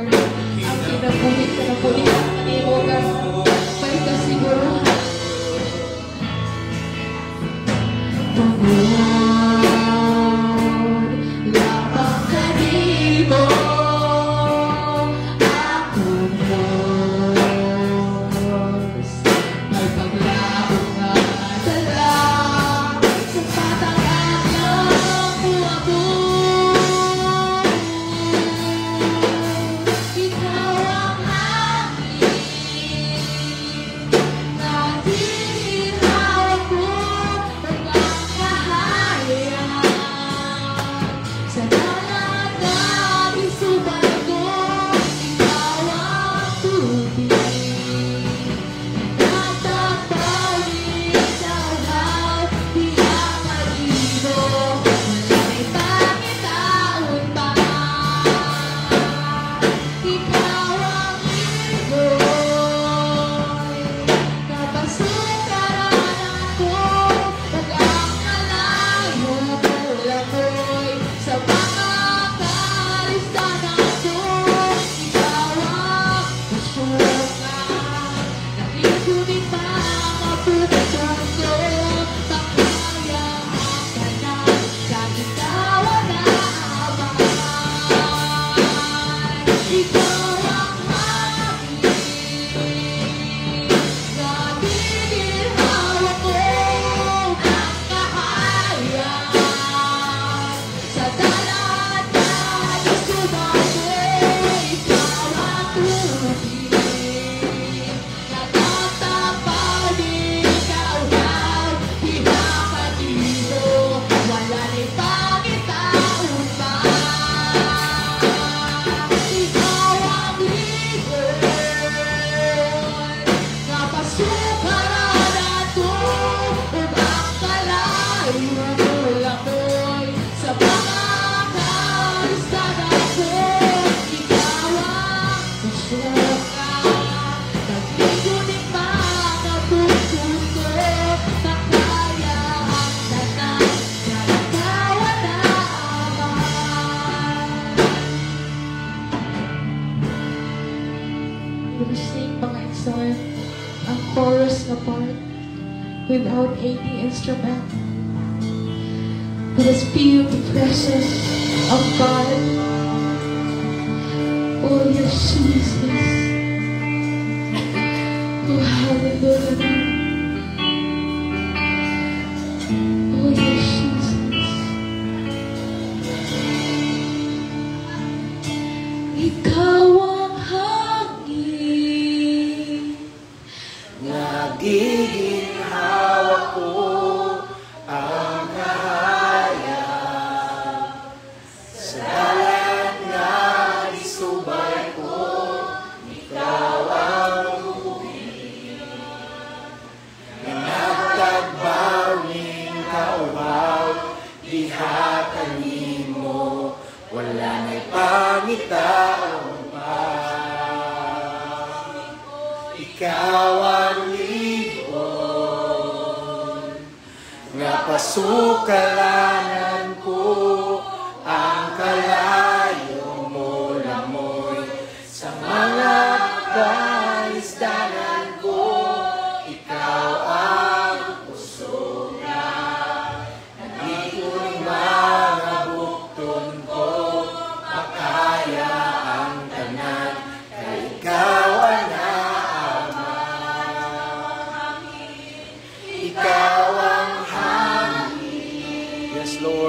Lord, ang kinabuhi kanabuhi kanimo nga may kasiguruhan. Tungod lamang kanimo, akong Diyos, may paglaom nga dala sa patang moabot. Ikaw ang hangin nga giginhawa ko ug ang kahayag sa dalan nga gisubay ko. Ikaw ang tubig nagtagbaw sa uhaw diha kanimo, wala na'y pangitaon pa. Ikaw ang ligoy nga pasukaranan ko ug ang kalayo lamoy sa mga kalisdanan ko. Ikaw ang kusog nga naligo ning mga bukton ko, makaya ang tanan kay ikaw ang Amahan. Ikaw ang hangin nga giginhawa ko, ang kahayag sa dalan nga gisubay ko. Ikaw ang tubig nga nagtapaw ning kauhaw diha kanimo, wala na'y pangitaon pa. Ikaw ang ligoy nga pasukaranan ko ug ang kalayo lamoy sa mga kalisdanan ko. Ikaw ang kusog nga nagligo ning mga bukton ko, makaya ang tanan kay ikaw ang Amahan. We will sing, mga igsoon, ang chorus nga part without any instrument. Let us feel the presence of God. Oh, yes, Jesus. Oh, hallelujah. Oh, yes, Jesus. Ikaw ang hangin nga giginhawa ko, ang kahayag sa dalan nga gisubay ko. Ikaw ang tubig nga nagtagbaw ning kauhaw diha kanimo, wala na'y pangitaon pa. Ikaw ang ligon nga pasukalanan ko, ang kalayo mo lamoy sa mga kalisdanan ko. Ikaw ang kusog nga naligo ning mga bukton ko, makaya ang tanan kay ikaw ang Amahan. Ikaw ang hangin. Yes, Lord.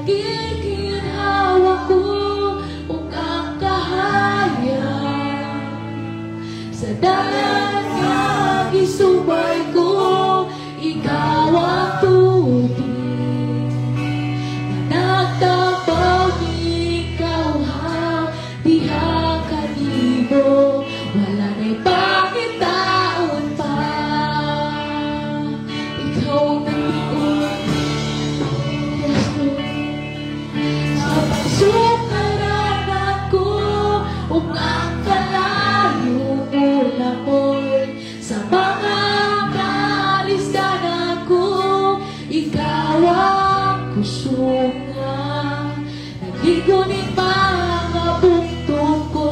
Giginhawa ko ug ang kahayag sa dalan nga gisubay ko, ikaw ang tubig na nagtabaw ning kauhaw diha kanimo, wala na'y pangitaon pa. Ikaw ang nagtiun. Yes, Lord. Sa pagsukaranan ko ug ang kalayo lamon sa mga kalisdanan ko, ikaw ang kusungan nagligo ning mga bugtong ko,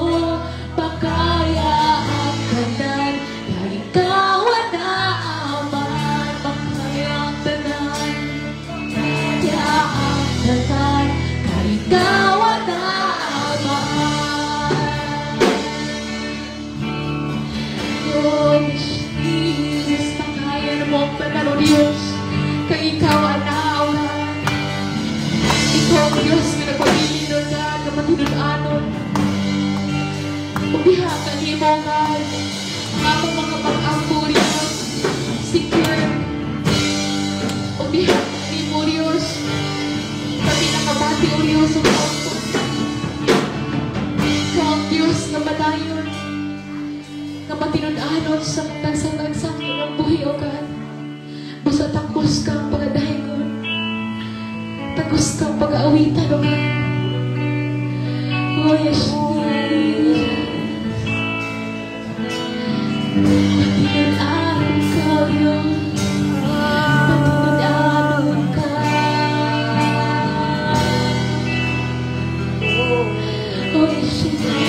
makaya ang tanan kay ikaw ang naaman. Makaya ang tanan, kaya ang tanan kay ikaw ang naaman. Oh, Jesus, makaya na mo ang tanan, O Diyos, kay ikaw ang naaman. Ikaw ang Diyos nga nagpabilin, O God, nga matinud-anon. Ug diha kanimo, God, ang among mga pag-ampo, Diyos, secure. Ug diha kanimo, Diyos, kami nakabati, O Diyos, ug comfort. Ikaw ang Diyos nga madayon, nga matinud-anon sa tagsang-tagsang imong buhi, O God. Basta takos kang pagadahingon, takos kang pag-aawitan, O God. Oh, yes, Jesus. Matinud-anon ka, Diyos. Matinud-anon ka. Oh, yes, Jesus.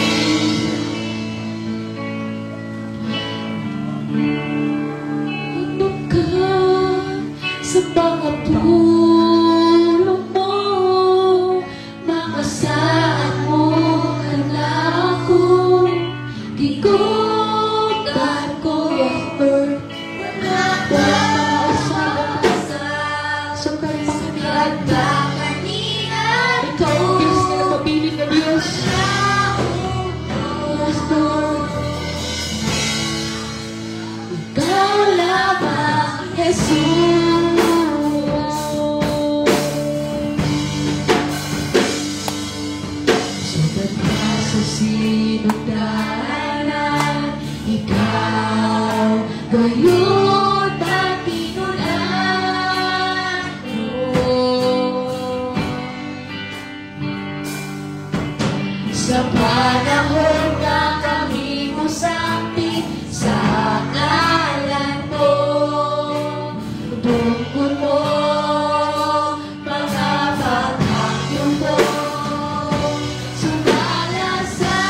Ano ka sa mga pulong mo, mga saan mo kanako, gigutan ko. Yes, Lord. Wala pa sukad pa kaniadto. Ikaw ang Diyos nga nagpabilin nga Diyos. Yes, Lord. Ikaw lamang, Jesus. Sugad pa sa sinugdanan, ikaw gayon matinud-an. Oh. Sa panahon nga kami mosakit sa ngalan mo, tungkol mo, mga paghangyo mo, sumala sa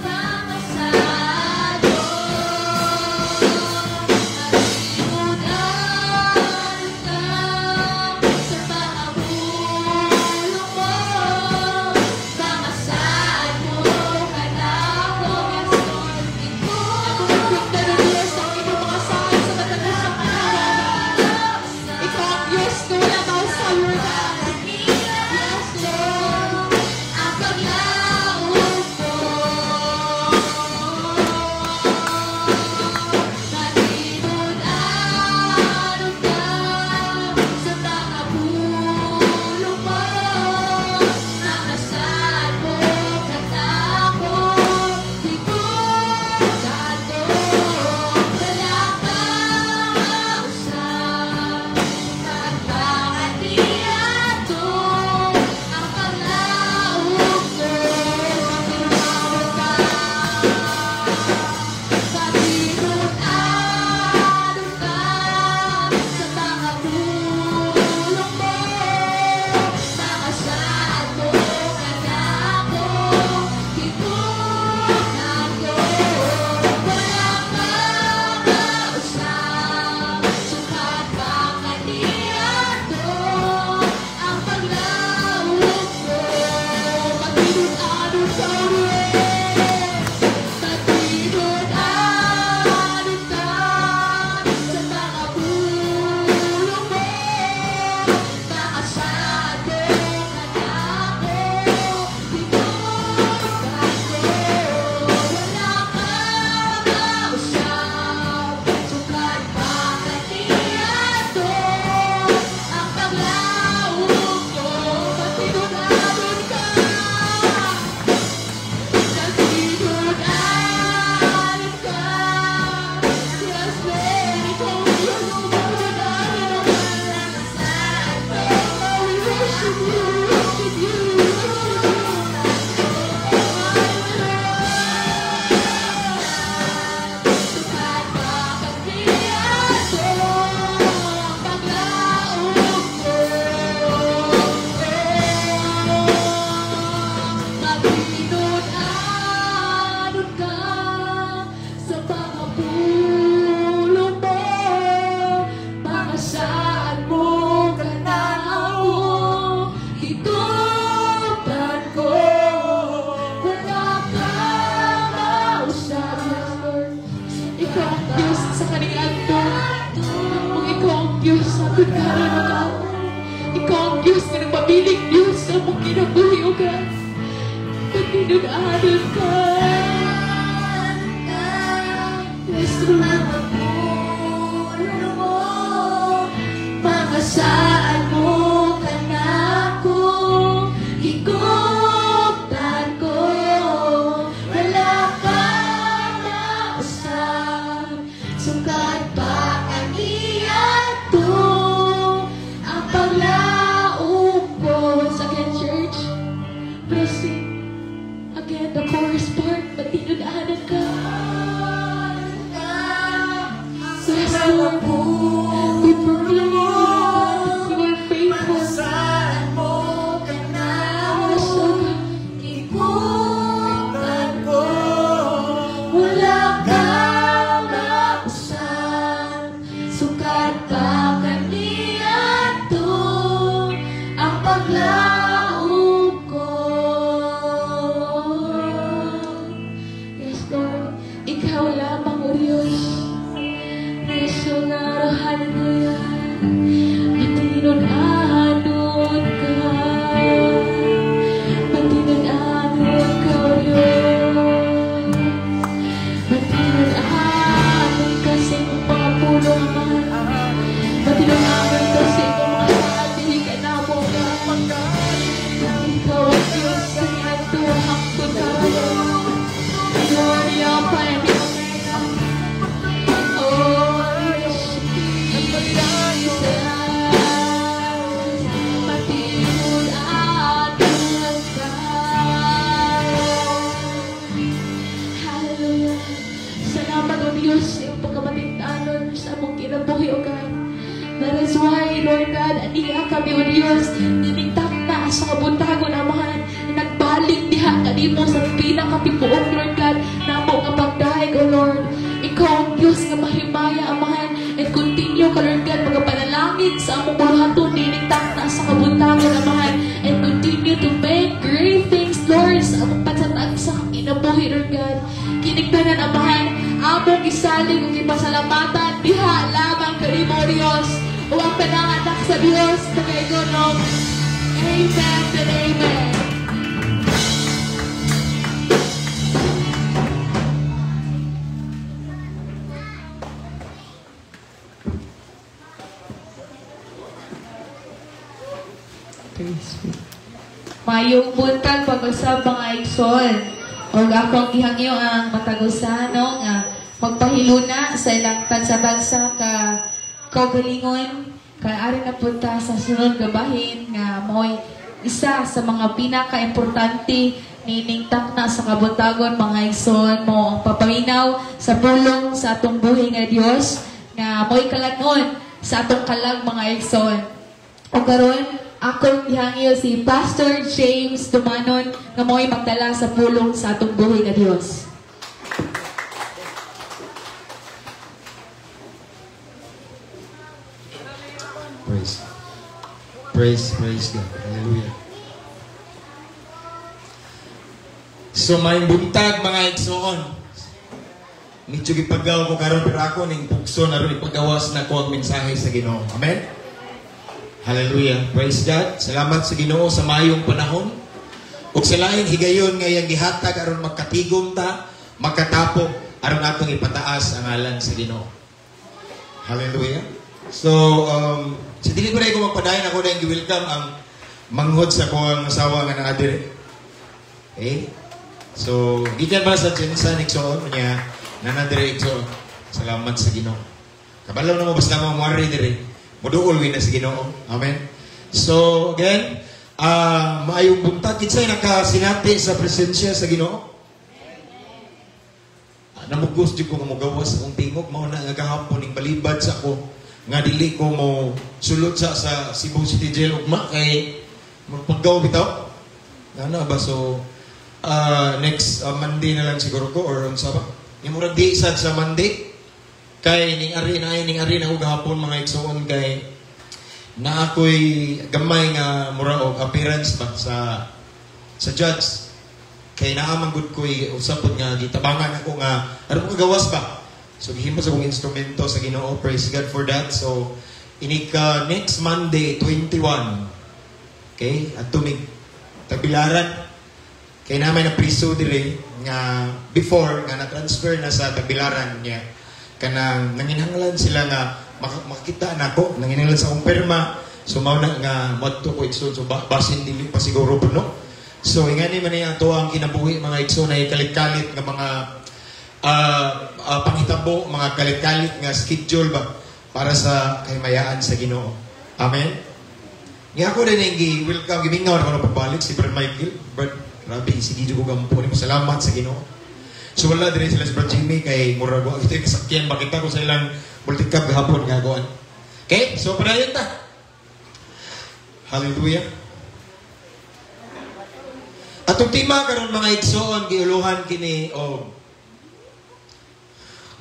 mga sado. Matinud-an ka sa mga pulong mo, mga saan mo. God. Ikaw ang Diyos nga nagpabiling Diyos sa among kinabuhi, O God. Patinud-anon ka. Yes, Lord. Mga saan mo kanako gigugtan ko, wala ka mausab, sukad pa kaniadto ang paglaom ko. Once again, church, proceed. Again, the chorus part, patinud-anon ka. Yes, Lord. We proclaim, God, that you are faithful. Saan mo Yes, O God. Gigugtan ko, wala ka mausab, sukad pa kaniadto ang paglaom ko. Yes, Lord. Ikaw lamang, O Diyos. Yes, O God, hallelujah. Patinud-anon ka. Patinud-anon ka, O Diyos. Patinud-anon ka sa imong mga pulong, Ama. Patinud-anon ka sa imong mga saad kanamo, God. Ikaw ang Diyos sa niadto hangtod karon. You are the Alpha and the Omega. Oh, Jesus. Patinud-anon ka. Hallelujah. Salamat, O Diyos, sa iyong pagkamatintanon sa among kinabuhi, O God. That is why, Lord God, aniya kami, O Diyos, niningtak na sa kabuntagon, Amahan, nagbalik diha kanimo sa pinakatibuok, Lord God, namo nga pagdayeg, O Lord. Ikaw ang Diyos nga mahimaya, Amahan, and continue ka, Lord God, magapanalangin sa among buluhaton, niningtak na sa kabuntagon, Amahan, and continue to make great things, Lord, sa among pagsatag sa kinabuhi, Lord God. Kining tanan, Amahan, among isalig ug ipasalamatan diha lamang kanimo, Dios. O ang tanang anak sa Dios, nagaingon og Amen and Amen. Praise be. Mayong buntag pag-usab, mga igsoon. Og akong gihangyo ang matag usa, no, nga magpahiluna sa ilang tagsa-tagsa ka kaugalingon kay ari na punta sa sunod nga bahin nga mao'y isa sa mga pinaka-importante nining takna sa kabuntagon, mga igsoon, mo ang papaminaw sa pulong sa atong buhi nga Dios nga mo'y kalan-on sa atong kalag, mga igsoon. O karon, akong gihangyo si Pastor James Dumanon nga mo'y magdala sa pulong sa atong buhi nga Dios. Praise. Praise, praise God. Hallelujah. So may buntag, mga igsoon. Medyo gipagaw ko karon pero ako ning pugso na ron ipagawas na ko ang mensahe sa Ginoo. Amen. Hallelujah. Praise God. Salamat sa Ginoo sa mayong panahon. Ug sa laing higayon nga iyang gihatag aron magkatigom ta, makatapok aron atong ipataas ang ngalan sa Ginoo. Hallelujah. So, sa dili ko na ko magpadayon, ako na yung welcome ang manghod sa akong asawa nga naa diri. Okay? So, gikan ba sa GenSan, igsoon niya, nana diri, igsoon. Salamat sa Ginoo. Kabalo na mo basta mo muari diri. Muduol na sa Ginoo. Amen. So, again, maayong buntag. Kinsay nakasinati sa presensya sa Ginoo? Namugos jud ko nga mogawas akong tingog, mao na nga gahapon ning balibad sa ako nga dili ko mo sulod sa Cebu City Jail ugma kay magpaggaw bitaw. Ano ba, so next Monday na lang siguro ko or unsa ba? Yung murag di sad sa Monday kay ning ari na ko gahapon, mga igsoon, kay na ako'y gamay nga mura og appearance ba sa judge kay naa man gud ko'y usapod nga gitabangan ako nga aron ko gawas ba. So gihimo sa akong instrumento sa Ginoo. Praise God for that. So Inig ka next Monday, 21. Okay? At tumig Tagbilaran. Kay namin na priso dire nga before nga na-transfer na sa Tagbilaran niya. Kanang nanginhanglan sila nga makita nako, nanginhanglan sa akong perma. So mao na nga moadto ko, igsoon, so basin dili pa siguro puno. So ingani man niya ato ang kinabuhi, mga igsoon, ay kalit-kalit nga mga panghitabo, mga kalit-kalit nga schedule ba para sa kahimayaan sa Ginoo. Amen. Nga ako din ang welcome, gimingaw na ko pagbalik si Brad Michael. Brad, grabe, sige ko gampo nimo. Salamat sa Ginoo. So wala dire sila si Brad Jimmy kay murag wa ito yung kasakyan, makita ko sa ilang multicab gahapon nga goan. Okay, so padayon ta. Hallelujah. Atong tema karon, mga igsoon, giuluhan kini og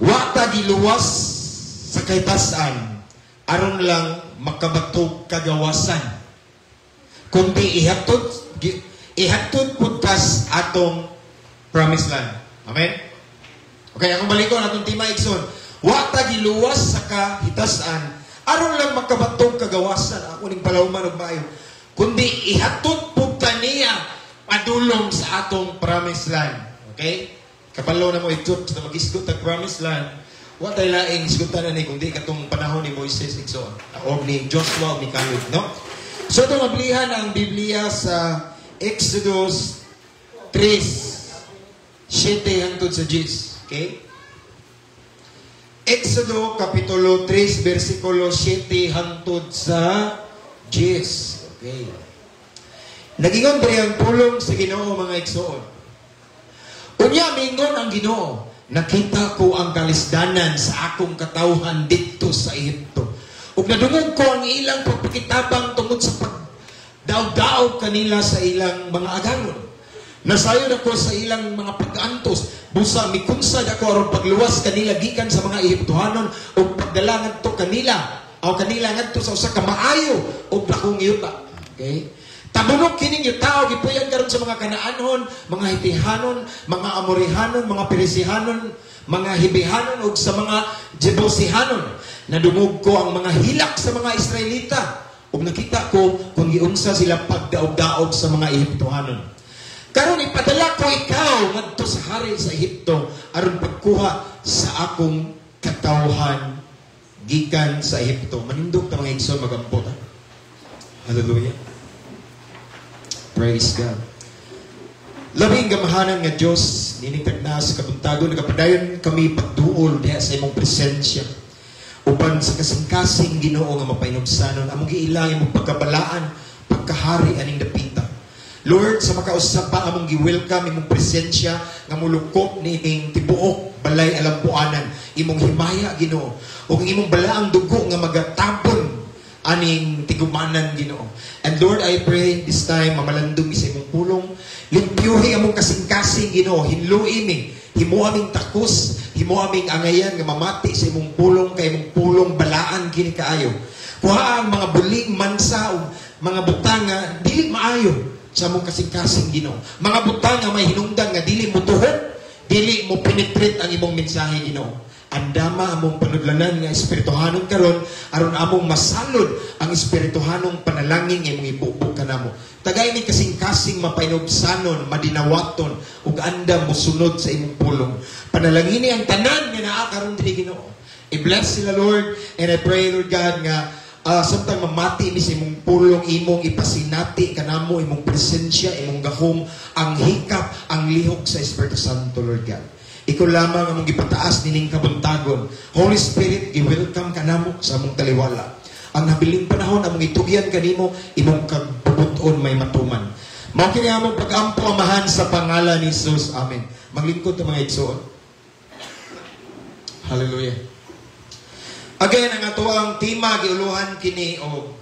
"Wa ta giluwas sa kahitas-an aron lang makabatog kagawasan, kundi ihatod pud tas atong promised land." Amen. Okay, akong balikon atong tema, igsoon. Wa ta giluwas sa kahitas-an aron lang makabatog kagawasan. Ako ning palawman og maayo. Kundi ihatod pud kaniya padulong sa atong promised land. Okay? Kabalo na mo itot sa magisgot tag promised land. Wa tay laing isgutan na ni kundi katong panahon ni Moises, igsoon, o ni Joshua o ni Caleb, no? So itong mablihan ang Biblia sa Exodus 3:7 hangtod sa 10. Okay? Exodo Kapitulo 3, versikulo 7 hangtod sa 10. Okay. Nagingon diri ang pulong sa Ginoo, mga igsoon. Unya mingon ang Ginoo, "Nakita ko ang kalisdanan sa akong katawhan didto sa Ehipto. Ug nadungog ko ang ilang pagpakitabang tungod sa pagdaog-daog kanila sa ilang mga agangon. Nasayod ako sa ilang mga pag-antos. Busa mikunsad ako aron pagluwas kanila gikan sa mga Ehiptohanon ug pagdala ngadto kanila o kanila ngadto sa usa ka maayo ug dakong yuta." Okay? Tabunok kining yuta gipuy-an karon sa mga Kanaanhon, mga Hitihanon, mga Amorihanon, mga Perisihanon, mga Hibihanon ug sa mga Jebusihanon. Nadungog ko ang mga hilak sa mga Israelita ug nakita ko kung giunsa sila pagdaog-daog sa mga Ehiptohanon. Karon ipadala ko ikaw ngadto sa hari sa Ehipto aron pagkuha sa akong katawhan gikan sa Ehipto. Manindog ta, mga igsoon, magampo ta. Hallelujah. Praise God. Labing gamahanan nga Dios, nining tagna sa kabuntagon, nagapadayon kami pagduol diha sa imong presensya. Uban sa kasing-kasing, Ginoo, nga mapainubsanon, among giilang imong pagkabalaan, pagkahari aning dapita. Lord, sa makausap pa among gi-welcome imong presensya nga mulukop niining tibuok balay Alampuanan, imong himaya, Ginoo, ug ang imong balaang dugo nga magatabon aning tigumanan, Ginoo. And Lord, I pray this time mamalandong mi sa imong pulong, limpyuhi among kasing-kasing, Ginoo, hinlui mi, himo aming takos, himo aming angayan nga mamati sa imong pulong kay imong pulong balaan kini kaayo. Kuha ang mga buling mansa ug mga butang nga dili maayo sa among kasing-kasing, Ginoo. Mga butang nga may hinungdan nga dili mo tuhok, dili mo penetrate ang imong mensahe, Ginoo. Andama among panudlanan nga espirituhanon karon aron among masalod ang espirituhanong panalangin nga imong ibubo kanamo. Tagay ni kasing-kasing mapainubsanon, madinawaton ug andam mosunod sa imong pulong. Panalangini ang tanan nga naa karon dinhi, Ginoo. I-bless sila, Lord, and I pray, Lord God, nga samtang mamati mi sa imong pulong, imong ipasinati kanamo imong presensya, imong gahom, ang hikap, ang lihok sa Espiritu Santo, Lord God. Ikaw lamang among gipataas nining kabuntagon. Holy Spirit, gi-welcome kanamo sa among taliwala. Ang habiling panahon among itugyan kanimo, imong kagbubuton may matuman. Mao kini among pag-ampo, Amahan, sa pangalan ni Jesus. Amen. Maglingkod ta, mga igsoon. Hallelujah. Again, ang ato ang tema giuluhan kini og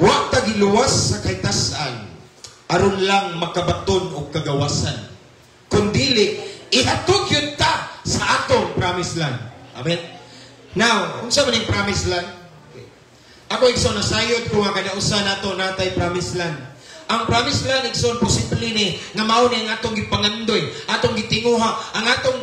"Wa ta giluwas sa kahitas-an aron lang makabaton og kagawasan, kundili ihatod yun ta sa atong promised land." Amen. Now, unsa man ning promised land? Okay. Ako, igsoon, nasayod ko nga kadausa nato natay promised land. Ang promised land, igsoon, posible ni nga mao ni ang atong gipangandoy, atong gitinguha, ang atong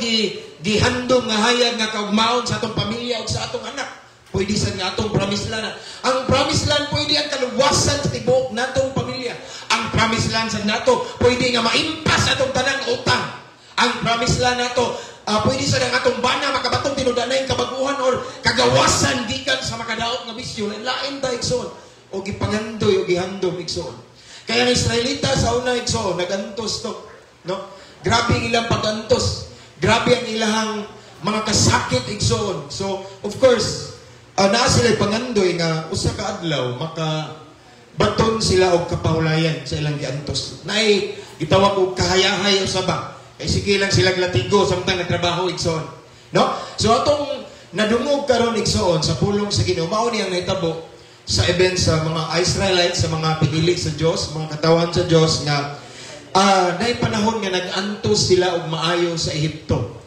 gihandom nga hayag nga kaugmaon sa atong pamilya ug sa atong anak. Pwede sa nga atong promised land. Ang promised land pwede ang kaluwasan sa tibuok natong pamilya. Ang promised land sa nato pwede nga maimpas atong tanang utang. Ang promised land nato pwede sa nga atong bana makabatong tinud-anay kabaguhan or kagawasan gikan sa makadaot nga bisyo. Lain ta, igsoon. O gipangandoy o gihandom, igsoon. Kaya ang Israelita sa una, igsoon, nagantos to. No? Grabe ang ilang pagantos. Grabe ang ilahang mga kasakit, igsoon. So, of course, naa sila pangandoy nga usa ka adlaw maka baton sila og kapahulayan sa ilang giantos. Naay gitawag og kahayahay usa ba. Kay sige lang sila latigo samtang nagtrabaho, igsoon. No? So atong nadungog karon, igsoon, sa pulong sa Ginoo, mao ni ang nahitabo sa event sa mga Israelites, sa mga pinili sa Dios, mga katawhan sa Dios nga naay panahon nga nag-antos sila og maayo sa Ehipto.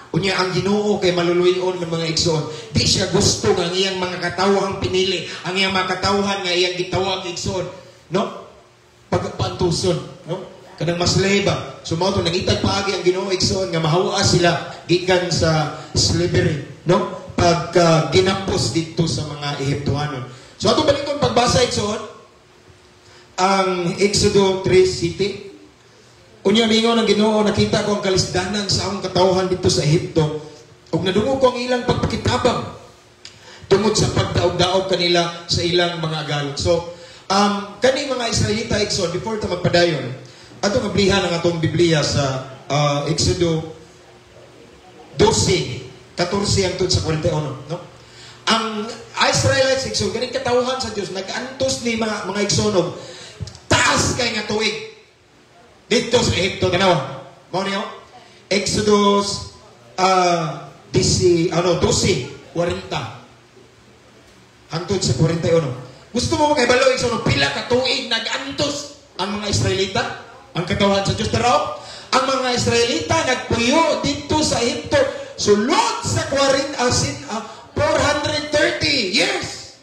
Unya ang Ginoo kay maluluy-on man, mga igsoon. Di siya gusto nga ang iyang mga katawhang pinili, ang iyang mga katawhan nga iyang gitawag, igsoon, no? Pagpaantuson, no? Kanang maslave ba? So mao to nangitag paagi ang Ginoo, igsoon, nga mahawa sila gikan sa slavery, no? Pagka ginapos dito sa mga Ehiptohanon. So ato balikon pagbasa, igsoon, ang Exodo 3 siyete. Unya mingon ang Ginoo, "Nakita ko ang kalisdanan sa akong katawhan dito sa Ehipto ug nadungog ko ang ilang pagpakitabang tungod sa pagdaog-daog kanila sa ilang mga agalon." So, kani mga Israelita, igsoon, before ta magpadayon, atong ablihan ang atong Biblia sa Exodo 12, 14 hangtod sa 41, no? Ang Israelites, igsoon, kaning katawhan sa Dios, nag-antos ni mga igsoon og taas kay nga tuig dito sa Ehipto, tanawa. Mao niyo? Exodus ano, 12, 40 hangtod sa 41. Gusto mo makahibalo, igsoon, pila ka tuig nag-antos ang mga Israelita, ang katawhan sa Diyos? Pero ang mga Israelita nagpuyo dito sa Ehipto sulod sa 40, 430 years.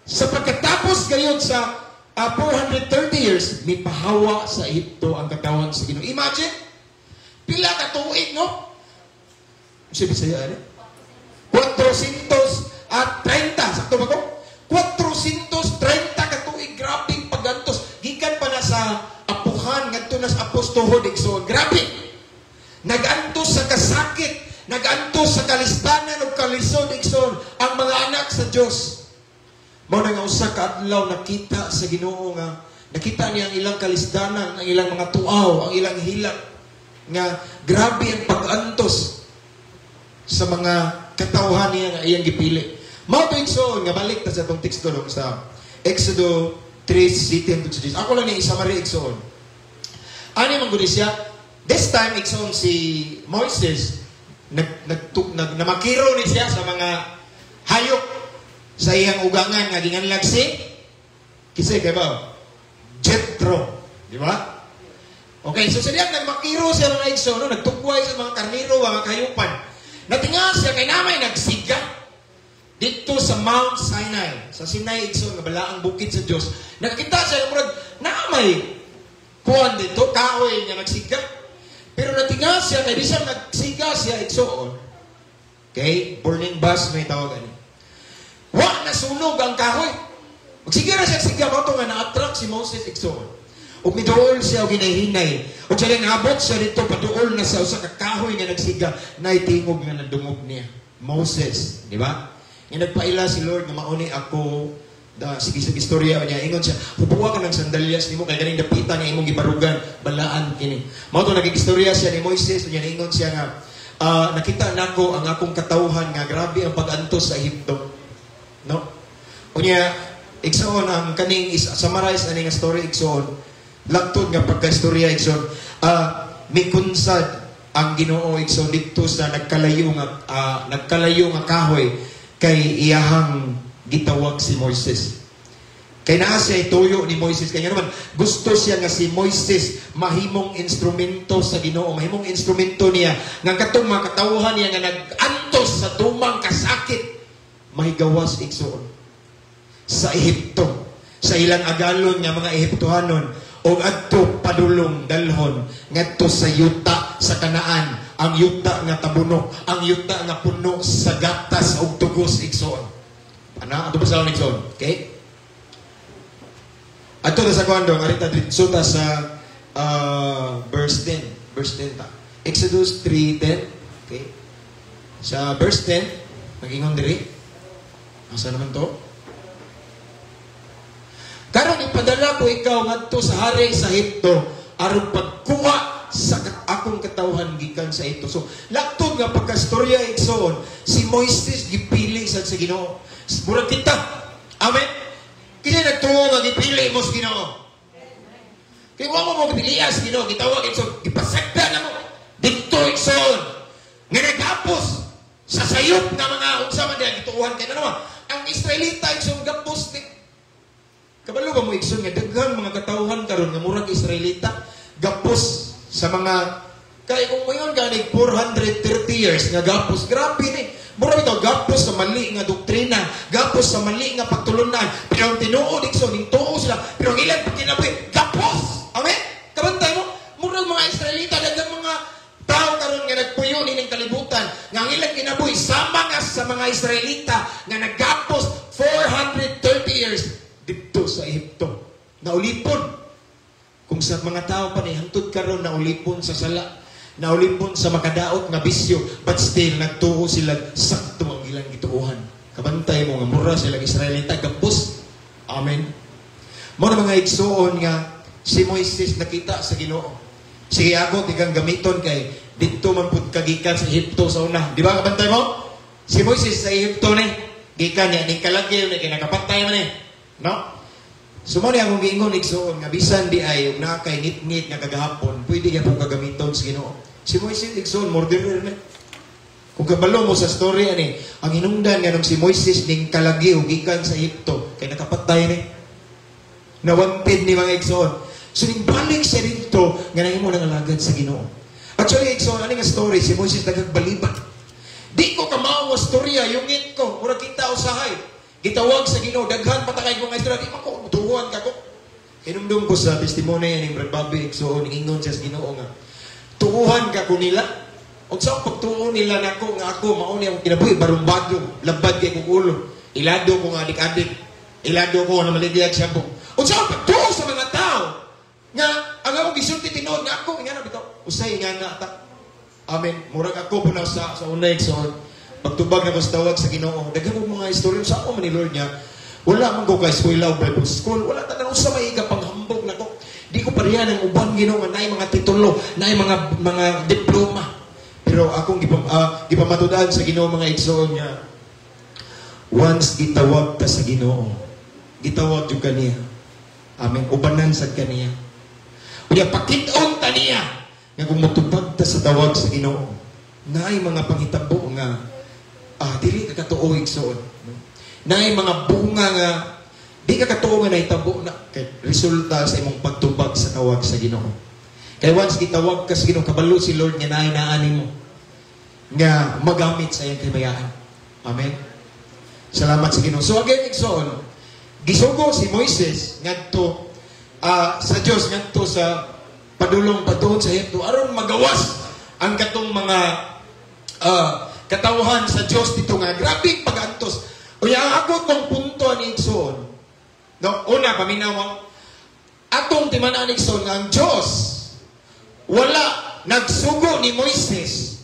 Sa pagkatapos gayon sa 430 years, mipahawa sa Ehipto ang katawhan sa Ginoo. Imagine, pila ka tuig, no? Sa Bisaya, ano? 430, sakto ba ko? 430 ka tuig, grabing pagantos. Gikan pa na sa apuhan, ngadto na sa apostohod, igsoon. Grabe! Nagantos sa kasakit, nagantos sa kalisdanan ug kalisod, igsoon, ang mga anak sa Dios. Mao na nga usa ka adlaw nakita sa Ginoo nga nakita niya ang ilang kalisdanan, ang ilang mga tuaw, ang ilang hilak nga grabe ang pag-antos sa mga katawhan niya nga iyang gipili. Mao to, igsoon, nga balik ta sa atong teksto dong sa Exodo 3, 7 to 10. Ako lang ni summary, igsoon. Ani man gud siya, this time, igsoon, si Moises nag nag, nag namakiro ni siya sa mga hayop sa iyang ugangan nga ginganlag si kisay kay ba? Jethro, di ba? Okay, so siya nagmakiro siya, mga igsoon, no? Nagtugway sa mga karniro, mga kahayupan. Natinga siya kay namay nagsiga dito sa Mount Sinai, sa Sinai, igsoon, nga balaang bukid sa Dios. Nakakita siya murag naamay kuan dito, kahoy nga nagsiga. Pero natinga siya kay bisan nagsiga siya, igsoon. Okay, burning bush may tawag ani. Wa nasunog ang kahoy. Magsiga na siya siga, mao to nga na-attract si Moses, igsoon. Ug miduol siya og hinay-hinay. Ug siya nabot siya dito paduol na sa usa ka kahoy nga nagsiga, nay tingog nga nadungog niya. "Moses," di ba? Nga nagpaila si Lord nga mauni ako da sige sa istorya niya, ingon siya, "Hubuwa ka ng sandalyas nimo kay ganing dapita nga imong gibarugan balaan kini." Mao to naging istorya siya ni Moises, unya niingon siya nga nakita nako ang akong katawhan nga grabe ang pag-antos sa Ehipto, no? Unya, igsoon, ang kaning summarize ani nga story, igsoon, laktod nga pagka-istorya, igsoon, mikunsad ang Ginoo, igsoon, didto sa nagkalayo nga kahoy kay iyahang gitawag si Moises. Kay naa siya ituyo ni Moises. Kaya naman, gusto siya nga si Moises mahimong instrumento sa Ginoo, mahimong instrumento niya nga katong mga katawhan niya nga nag-antos sa tumang kasakit mahigawas, igsoon, sa Ehipto, sa ilang agalon nga mga Ehiptohanon og adto padulong dalhon ngadto sa yuta sa Kanaan, ang yuta nga tabunok, ang yuta nga puno sa gatas ug tugos, igsoon. Ana, ato pa sa igsoon. Okay? Ato na sa kuan dong, arita dito ta sa verse 10. Verse 10 ta. Exodus 3:10. Okay? Sa verse 10, nag-ingon diri. Asa naman to? Karon ipadala ko ikaw ngadto sa hari sa Ehipto aron pagkuha sa akong katawhan gikan sa Ehipto. So, laktod nga pagkastorya, igsoon, si Moises gipili sad sa Ginoo. Murag kita. Amen. Kasi nagtuo nga gipili mo sa Ginoo. Kay wa mo mo gipilian sa Ginoo, gitawag, igsoon, gipasagda na mo. Didto, igsoon, nga nagapos sa sayop nga mga unsa man diha gituohan kay naman. Ang Israelita, igsoon, gapos ni. Kabalo ba mo, igsoon, nga daghan mga katawhan karon nga murag Israelita, gapos sa mga, kay kung ngayon ganig 430 years nga gapos, grabe ni. Murag ito, gapos sa mali nga doktrina, gapos sa mali nga pagtulunan. Pero ang tinuod, igsoon, ning tuo sila, pero ang ilang pagkinabuhi, gapos! Amen? Kabantay mo, murag mga Israelita, daghang mga tao karon nga nagpuyo nining kalibutan, nga ang ilang kinabuhi sama nga sa mga Israelita nga nagapos 430 years didto sa Ehipto. Naulipon. Kung sa mga tao pa ni hangtod karon naulipon sa sala, naulipon sa makadaot nga bisyo, but still nagtuo sila, sakto ang ilang gituohan. Kabantay mo nga mura sila Israelita gapos. Amen. Mo na, mga igsuon, nga si Moises nakita sa Ginoo. Sige, ako tigang gamiton kay didto man pud kagikan sa Ehipto sa una. Di ba kabantay mo? Si Moises sa Ehipto ni gikan niya ning kalagyo ni kay nakapatay man ni. No? So mo ni akong giingon, igsuon, nga bisan di ay ug naa kay ngit-ngit nga kagahapon, pwede gyapon kagamiton sa Ginoo. Si Moises, igsuon, murderer ni. Kung kabalo mo sa story ani, ang hinungdan nga nung si Moises ning kalagyo gikan sa Ehipto kay nakapatay ni. Nawanted ni, mga igsuon. So ning balik siya dito nga nahimo nang alagad sa Ginoo. Actually, igsuon, ani nga story si Moises nagagbaliban. Di ko kamao nga storya, yungit ko, murag kita usahay. Gitawag sa Ginoo, daghan pa ta kay mga istorya, di man ko tuhuan ka ko. Hinumdum ko sa testimony ni Brad Bobby, igsuon, ingon siya sa Ginoo nga tuuhan ka ko nila. Unsa ang pagtuo nila nako nga ako mao ni akong kinabuhi barumbado, labad kay kong ulo. Ilado ko nga adik-adik. Ilado ko na maligyag siya po. Unsa ang pagtuo sa mga tao nga ang akong gisulti tinuod nga ako ingana bitaw. Usay ingana ta. Amen. Murag ako po na sa unay, igsoon. Pagtubag na ko sa tawag sa Ginoo. Daghan ko mga istorya sa ako man ni Lord niya. Wala man ko kay eskwela o Bible school. Wala tanan unsa may panghambog nako. Di ko pareha ng uban, Ginoo, nga naay mga titulo, naay mga diploma. Pero akong gipamatud-an sa Ginoo, mga igsoon, nga once gitawag ka sa Ginoo, gitawag jud ka niya. Amen. Ubanan sad ka niya. Unya pakit-on ta niya nga kung motubag ta sa tawag sa Ginoo, naay mga panghitabo nga dili ka katuo, igsoon. No? Naay mga bunga nga di ka katuo nga nahitabo na kay resulta sa imong pagtubag sa tawag sa Ginoo. Kay once gitawag ka sa Ginoo, kabalo si Lord nga naay naa nimo nga magamit sa iyang kahimayaan. Amen. Salamat sa Ginoo. So again, igsoon, gisugo si Moises ngadto sa Dios ngadto sa padulong patuon sa Ehipto aron magawas ang katong mga katawhan sa Dios dito nga grabe pag-antos. Unya ang ako tong punto ni igsoon. No, una paminaw atong timan-an, igsoon, nga ang Dios wala nagsugo ni Moises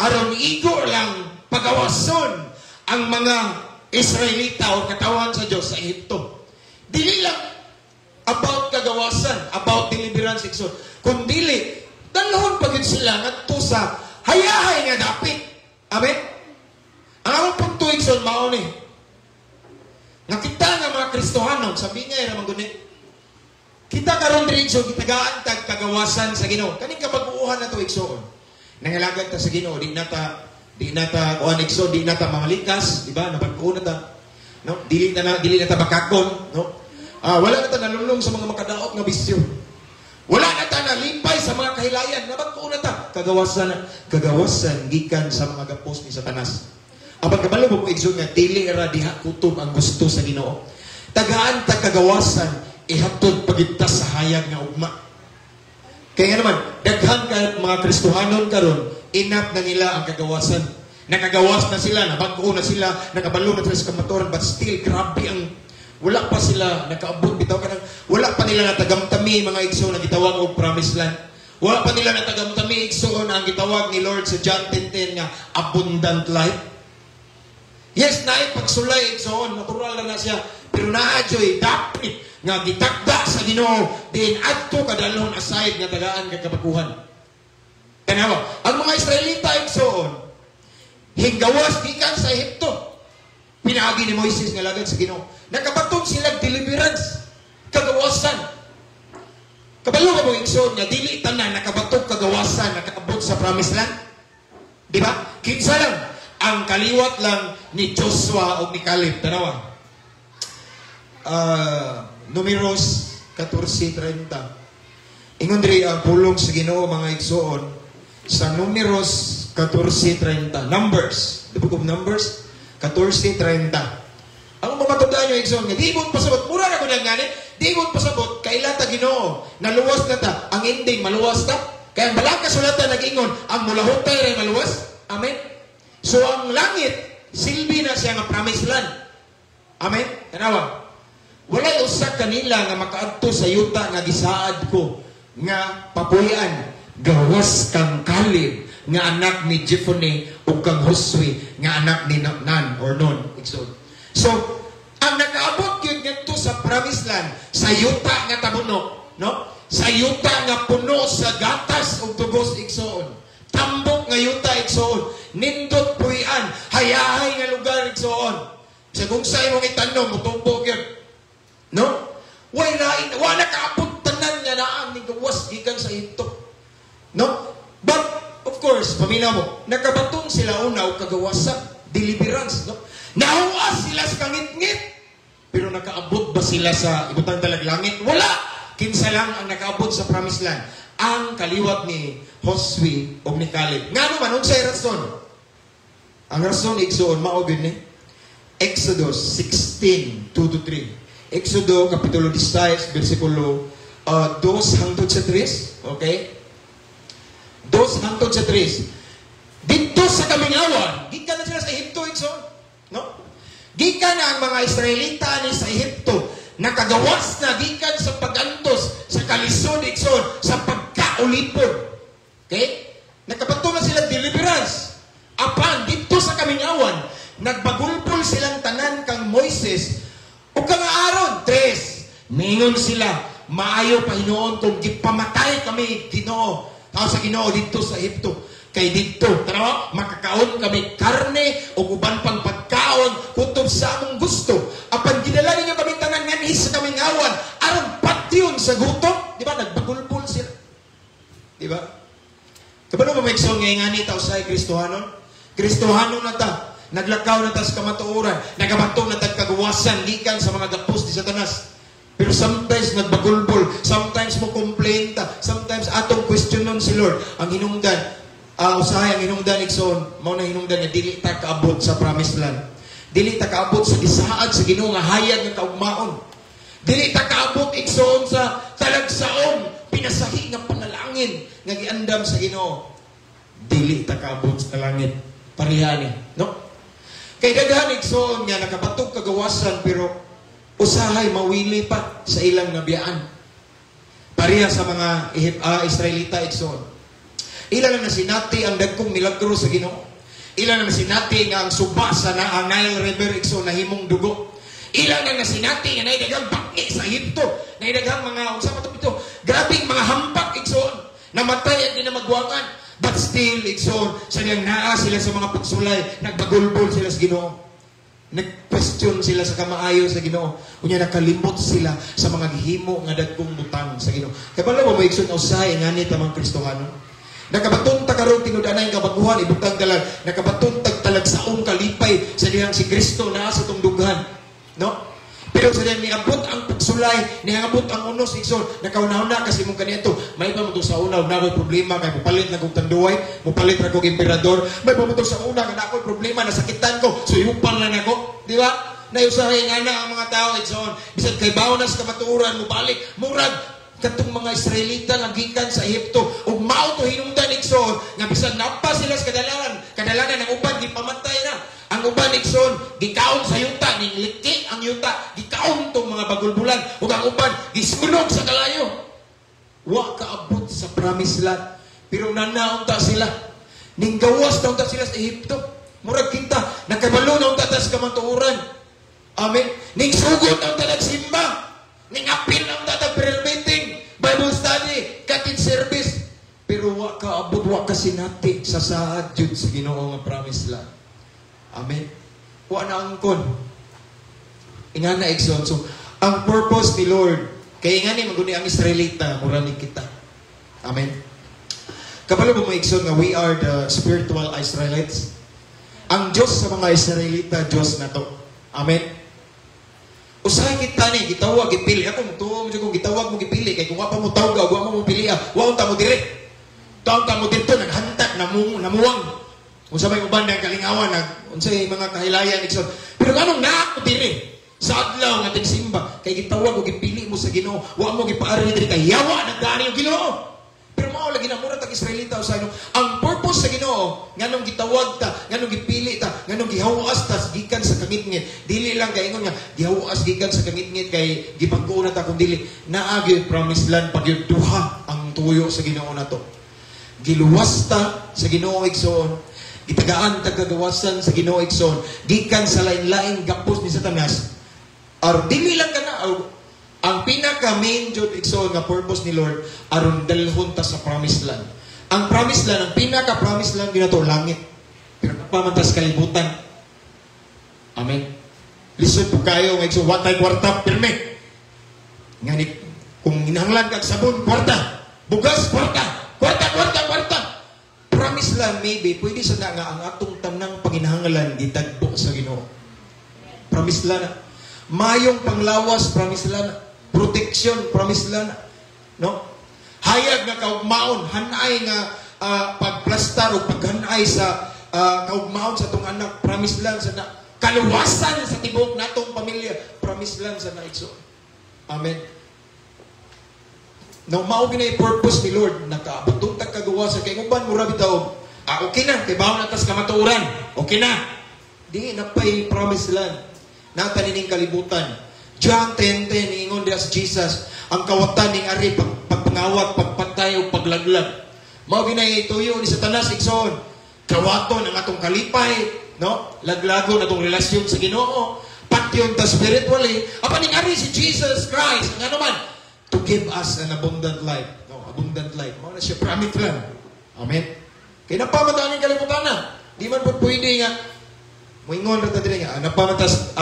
aron igo lang pagawason ang mga Israelita o katawan sa Dios sa Ehipto. Dili lang about kagawasan, about deliverance, igsoon. Kung dili, dalhon pa gyud sila ngadto sa hayahay nga dapit. Amen? Ang akong punto, igsoon, mao ni. Nga kita nga mga Kristohanon, sabi nga ra man guni. Kita karon diri, igsoon, gitagaan tag kagawasan sa Ginoo. Kaning kabaguhan na to, igsoon. Nangalagad ta sa Ginoo, di na ta kuan, igsoon, di na ta mamalikas, di ba? Nabag-o na ta. No? Dili na ta bakakon, no? Wala na ta nalulong sa mga makadaot nga bisyo. Wala na ta nalipay sa mga kahilayan. Nabag-o na ta. Kagawasan, kagawasan gikan sa mga gapos ni Satanas. Apan kabalo mo, igsoon, nga dili ra diha kutob ang gusto sa Ginoo. Tagaan ta kagawasan, ihatod pagita sa hayag nga ugma. Kaya nga naman, daghan ka mga Kristohanon karon, inap na nila ang kagawasan. Nakagawas na sila, nabag-o na sila, nakabalo na sila sa kamatuoran, but still, grabe ang wala pa sila nakaabot bitaw kanang wala pa nila natagamtami, mga igsoon, ang gitawag og promised land. Wala pa nila natagamtami, igsoon, ang gitawag ni Lord sa John 10:10 nga abundant life. Yes, naay pagsulay, igsoon, natural na na siya, pero naa joy dapit nga gitakda sa Ginoo diin adto kadalhon aside nga tagaan kag kabaguhan. Tanawa, ang mga Israelita, igsoon, hinggawas gikan sa Ehipto. Pinaagi ni Moises nga lagad sa Ginoo. Nakabaton sila deliverance, kagawasan. Kabalo ka mo, igsoon, nga dili tanan nakabaton kagawasan, nakaabot sa promised land? Di ba? Kinsa lang? Ang kaliwat lang ni Joshua o ni Caleb. Tanawa. Numeros 14:30. Ingon diri ang pulong sa Ginoo, mga igsoon, sa Numeros 14:30. Numbers. The book of Numbers 14:30. Ang mamatugdan nyo, igsoon, nga di mo pasabot, mura na ko na gani, di mo pasabot, kaila ta Ginoo, naluwas na ta, ang ending, maluwas ta. Kaya ang balaang kasulatan nag-ingon, ang mulahutay ray maluwas. Amen? So ang langit, silbi na siya nga promised land. Amen? Tanawa. Walay usa kanila nga makaadto sa yuta nga gisaad ko nga papuy-an gawas kang Caleb nga anak ni Jephunneh ug kang Josue nga anak ni Nan or Nun. Igsoon. So, ang nakaabot gyud ngadto sa promised land, sa yuta nga tabunok, no? Sa yuta nga puno sa gatas ug tugos, igsoon. Tambok nga yuta, igsoon, nindot puy-an, hayahay nga lugar, igsoon. Sa kung sa imong itanom, mutubo gyud. No? Way lain, wa nakaabot tanan nga naa ni gawas gikan sa Ehipto. No? But of course, paminaw mo, nakabaton sila una og kagawasan, deliverance, no? Nahuas sila sa kangitngit. Pero nakaabot ba sila sa ibutang talag langit? Wala! Kinsa lang ang nakaabot sa promised land? Ang kaliwat ni Josue o ni Caleb. Ngano man, unsay rason? Ang rason, igsoon, mao gyud ni Exodus 16, 2 to 3. Exodo, Kapitulo 16, versikulo 2 hangtod sa 3. Okay? 2 hangtod sa 3. Dito sa kamingawan, gikan na sila sa Ehipto, igsoon. No? Gikan na ang mga Israelita ni sa Ehipto, nakagawas na gikan sa pagantos, sa kalisod, igsoon, sa pagkaulipon. Okay? Nakabato na sila deliverance. Apan, dito sa kamingawan, nagbagulpol silang tanan kang Moises ug kang Aaron. Tres. Mingon sila, "Maayo pa hinuon kung gipamatay kami Ginoo. Tao sa Ginoo dito sa Ehipto. Kay dito, tanawa, makakaon kami karne o uban pang pagkaon kutob sa among gusto. Apan gidala ninyo kami tanan nganhi sa kamingawan aron patyon sa gutom." Di ba? Nagbagulpol sila. Di ba? Kabalo ba, may nga ingani ta usay Kristohanon? Kristohanon na ta. Naglakaw na ta sa kamatuoran. Nagabato na ta kagawasan gikan sa mga gapos ni Satanas. Pero sometimes nagbagulbol, sometimes mo complain ta, sometimes atong questionon si Lord. Ang hinungdan, usahay ang hinungdan, igsoon, mao na hinungdan nga dili ta kaabot sa promised land. Dili ta kaabot sa gisaad sa Ginoo nga hayag nga kaugmaon. Dili ta kaabot, igsoon, sa talagsaon pinasahi nga panalangin nga giandam sa Ginoo. Dili ta kaabot sa langit. Pareha ni, no? Kay daghan, igsoon, nga nakabatog kagawasan pero usahay mawili pa sa ilang nabiyaan. Pareha sa mga Israelita, igsoon. Ila na nasinati ang dagkong milagro sa Ginoo. Ila na nasinati nga ang suba sa na, ang Nile River, igsoon, nahimong dugo. Ila na nasinati nga naay daghang baki sa Ehipto, naay daghang mga unsa man to ito, grabing mga hampak, igsoon. Namatay ang kinamagwangan. But still, igsoon, sa diyang naa sila sa mga pagsulay, nagbagulbol sila sa Ginoo. Nag-question sila sa kamaayo sa Ginoo. Unya nakalimot sila sa mga gihimo nga dagkong butang sa Ginoo. Kabalo ba mo, igsoon, usahay ngani ta mga Kristohano? Nakabaton ta karon tinud-anay kabaguhan, ibutang dalag, nakabaton tag talagsaong kalipay sa dihang si Kristo naa sa tong dughan. No? Pero sa dihang niabot ang pagsulay, niabot ang unos, igsoon, nakauna-una kasi mong kaniadto, may pa mo sa una, na ako'y problema, kay mupalit na kong tanduay, mupalit na kong emperador, may pa mo sa una, nga na ako'y problema, nasakitan ko, suyupan lang ako, di ba? Nayusahay nga na ang mga tao, igsoon, bisan kay bawo na sa kamatuoran, mubalik, murag, Katong mga Israelita nga gikan sa Ehipto ug mao to hinungdan, igsoon, nga bisan napa sila sa kadalanan, kadalanan ang uban gipamatay na. Ang uban, igsoon, gikaon sa yuta, ning liki ang yuta, gikaon tong mga bagulbulan ug ang uban gisunog sa kalayo. Wa kaabot sa promised land. Pero nanaon ta sila. Ning gawas na unta sila sa Ehipto. Murag kita, nakabalo na unta ta sa kamatuoran. Amen. Ning sugod na unta nagsimba. Ning apil na unta ta prayer meeting, Bible study, cottage service. Pero wa kaabot, wa ka sinati sa saad jud sa Ginoo nga promised land. Amen. Wa na angkon. Ingana, igsoon. So, ang purpose ni Lord, kay ingani maguni ang Israelita, mura ni kita. Amen. Kabalo ba mo, igsoon, nga we are the spiritual Israelites? Ang Diyos sa mga Israelita, Diyos na to. Amen. Usahay kita ni, gitawag, gipili. Ako, mutuo mo kung gitawag mo, gipili. Kay kung wa pa mo tawag, wa mo mo pili, wa unta mo dire. Tawag ta mo dito, naghanta, namuwang. Kung sa may uban ng kalingawan, unsay mga kahilayan, igsoon. Pero anong naa ko dire? Sa adlaw nga tigsimba, kay gitawag o gipili mo sa Ginoo, wa mo gipaari diri kay yawa nagdani og Ginoo. Pero mao lagi na mura tag Israelita sa ino. Ang purpose sa Ginoo, nganong gitawag ta, nganong gipili ta, nganong gihawas ta gikan sa kangitngit. Dili lang kay ingon nga gihawas gikan sa kangitngit kay gibag-o na ta kung dili naa gyud promised land pag gyud duha ang tuyo sa Ginoo nato. Giluwas ta sa Ginoo, igsoon. Gitagaan ta kagawasan sa Ginoo, igsoon, gikan sa lain-laing gapos ni Satanas. Aron dili lang kana ang pinaka main jud, igsoon, nga purpose ni Lord aron dalhon ta sa promised land. Ang promised land, ang pinaka promised land ginato langit. Pero pa man ta sa kalibutan. Amen. Lisod po kayo nga, igsoon, wa tay kwarta pirme. Ngani kung hinahanglan kag sabon, kwarta, bugas, kwarta, kwarta, kwarta, kwarta. Promised land maybe pwede sa na nga ang atong tanang panginahanglan gitagbo sa Ginoo. Promised land na. Mayong panglawas, promised land. Protection, promised land. No? Hayag nga kaugmaon, hanay nga pagplastar o paghanay sa kaugmaon sa atong anak, promised land sa na. Kaluwasan sa tibuok natong pamilya, promised land sa na, igsoon. Amen. No, mao ginay purpose ni Lord, nakaabot tag kagawasan kay uban mura bitaw. Ah, okay na kay bawon na tas kamatuoran. Okay na. Di na pay promised land. Nata nining kalibutan. John 10:10, ingon diha si Jesus, ang kawatan ning ari pagpangawat, pagpatay o paglaglag. Mao ginay tuyo ni Satanas, igsoon. Kawaton ang atong kalipay, no? Laglagon atong relasyon sa Ginoo. Patyon ta spiritually. Apan ning ari si Jesus Christ, ang ano man, to give us an abundant life. No, abundant life. Mao na siya promise lang. Amen. Kay napamata ning kalibutan na. Di man po pwede nga moingon ra ta diri nga napamatas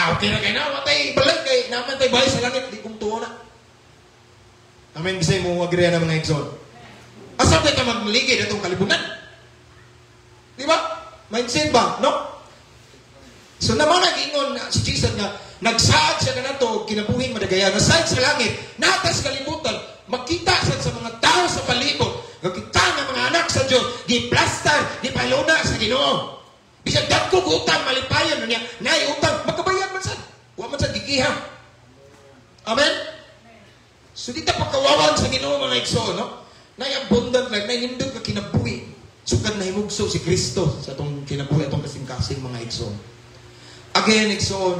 okay na kay na watay balay kay naman tay balay sa langit, di kong tuo na. Amen, bisay mo agree na mga igsoon. Asa tay ka magmaligid atong kalibutan? Di ba? Mindset ba? No? So naman nag-ingon na si Jesus nga nagsaad siya kanato kinabuhing madagayan. Nasaad sa langit, natas kalibutan, makita siya sa mga tao sa palibot nga kita nga mga anak sa Dios giplastar, gipaluna sa Ginoo. Bisan dagko utang malipayon niya, naay utang magkabayad man sad. Wa man sad gikiha. Amen. So di ta pagkawawan sa Ginoo mga igsoon, no? Nay abundant life, nay nindot nga kinabuhi. Sukad nahimugso si Kristo sa atong kinabuhi, atong kasing-kasing mga igsoon. Again, igsoon,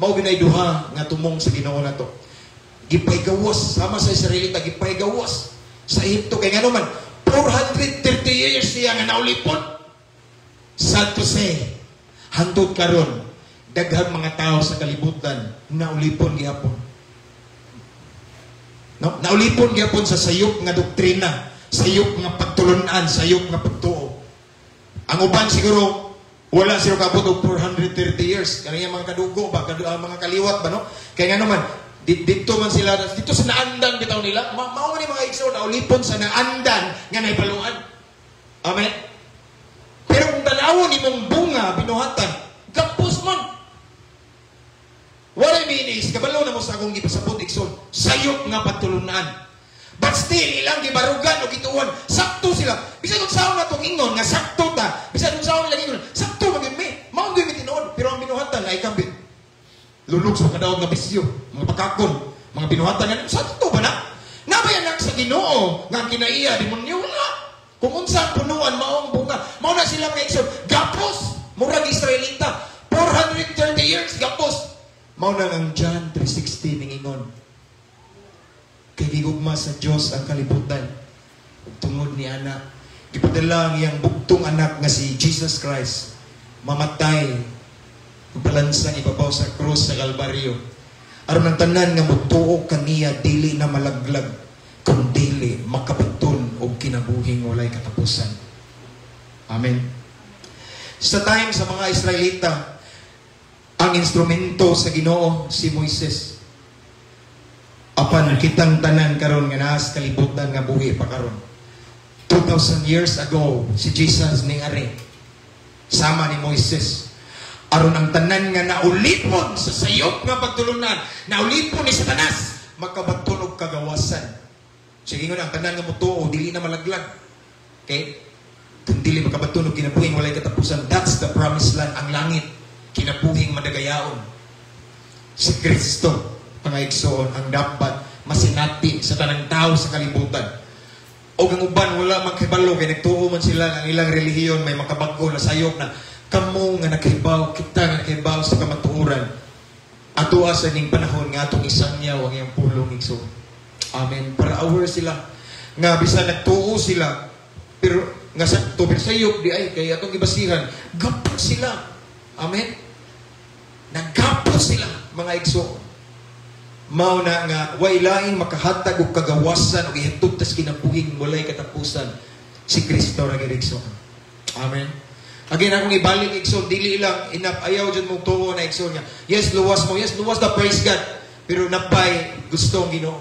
mao ginay duha nga tumong sa Ginoo nato. Gipaygawas sama sa Israelita, gipaygawas sa Ehipto kay ngano man 430 years siya nga naulipon. Sad to say, hantod karon daghang mga tao sa kalibutan naulipon gihapon. No? Naulipon gihapon sa sayop nga doktrina, sayop nga pagtulunan, sayop nga pagtuo. Ang uban siguro wala siguro kaabot og 430 years. Kani mga kadugo ba, mga kaliwat ba, no? Kay ngano man dito man sila dito sa naandan bitaw nila. Mao man ni mga igsoon naulipon sa naandan nga nahibaluan. Amen. Pero kung tanawon imong bunga binuhatan, gapos man. What I mean is, kabalo na mo sa akong gipasabot, igsoon, sayop nga pagtulunan. But still, ilang gibarugan o gituon, sakto sila. Bisan kung saan na itong ingon, nga sakto ta. Bisan kung saan nila ingon, sakto maging may. Mao gyud mi tinuod, pero ang binuhatan ay kambit. Lulog sa kadaog nga bisyo, mga pakakon, Mga binuhatan nga, sa to ba na? Nabay anak sa Ginoo nga ang kinaiya demonyo? Wala. Kung unsa ang punuan, mao ang bunga. Mao na sila, mga igsoon. Gapos, murag Israelita. 430 years gapos. Mao na ang John 3:16 ningingon. Kay gigugma sa Dios ang kalibutan. Ug tungod ni ana, gipadala ang iyang bugtong anak nga si Jesus Christ. Mamatay, palansang ibabaw sa krus sa Kalbaryo. Aron ang tanan nga motuo kaniya dili na malaglag, kun dili makabaton og kinabuhing walay katapusan. Amen. Sa time sa mga Israelita, ang instrumento sa Ginoo si Moises. Apan kitang tanan karon nga naa sa kalibutan nga buhi pa karon, 2,000 years ago, si Jesus ning ari sama ni Moises. Aron ang tanan nga naulipon sa sayop nga pagtulunan, naulipon ni Satanas, makabaton og kagawasan. Sige nga, ang tanan nga motuo dili na malaglag. Okay? Kung dili makabaton og kinabuhing walay katapusan, that's the promised land, ang langit, kinabuhing madagayaon. Si Kristo, mga igsoon, ang dapat masinati sa tanang tao sa kalibutan. O ang uban wala man kahibalo kay nagtuo man sila ang ilang relihiyon may makabag-o na sayop na. Kamo nga nakahibaw, kita nga nakahibaw sa kamatuoran, atoa sa ning panahon nga atong isangyaw ang iyang pulong, igsoon. Amen. Para aware sila nga bisan nagtuo sila pero nga sakto, pero sayop di ay kay atong gibasihan, gapos sila. Amen. Nagapos sila, mga igsoon. Mao na nga way laing makahatag og kagawasan og ihatod tas kinabuhing walay katapusan, si Kristo ra gyud, igsoon. Amen. Again, akong ibalik, igsoon, dili lang enough, ayaw jud mong tuo na, igsoon, nga. Yes, luwas mo. Yes, luwas na, praise God. Pero napay gusto ang Ginoo.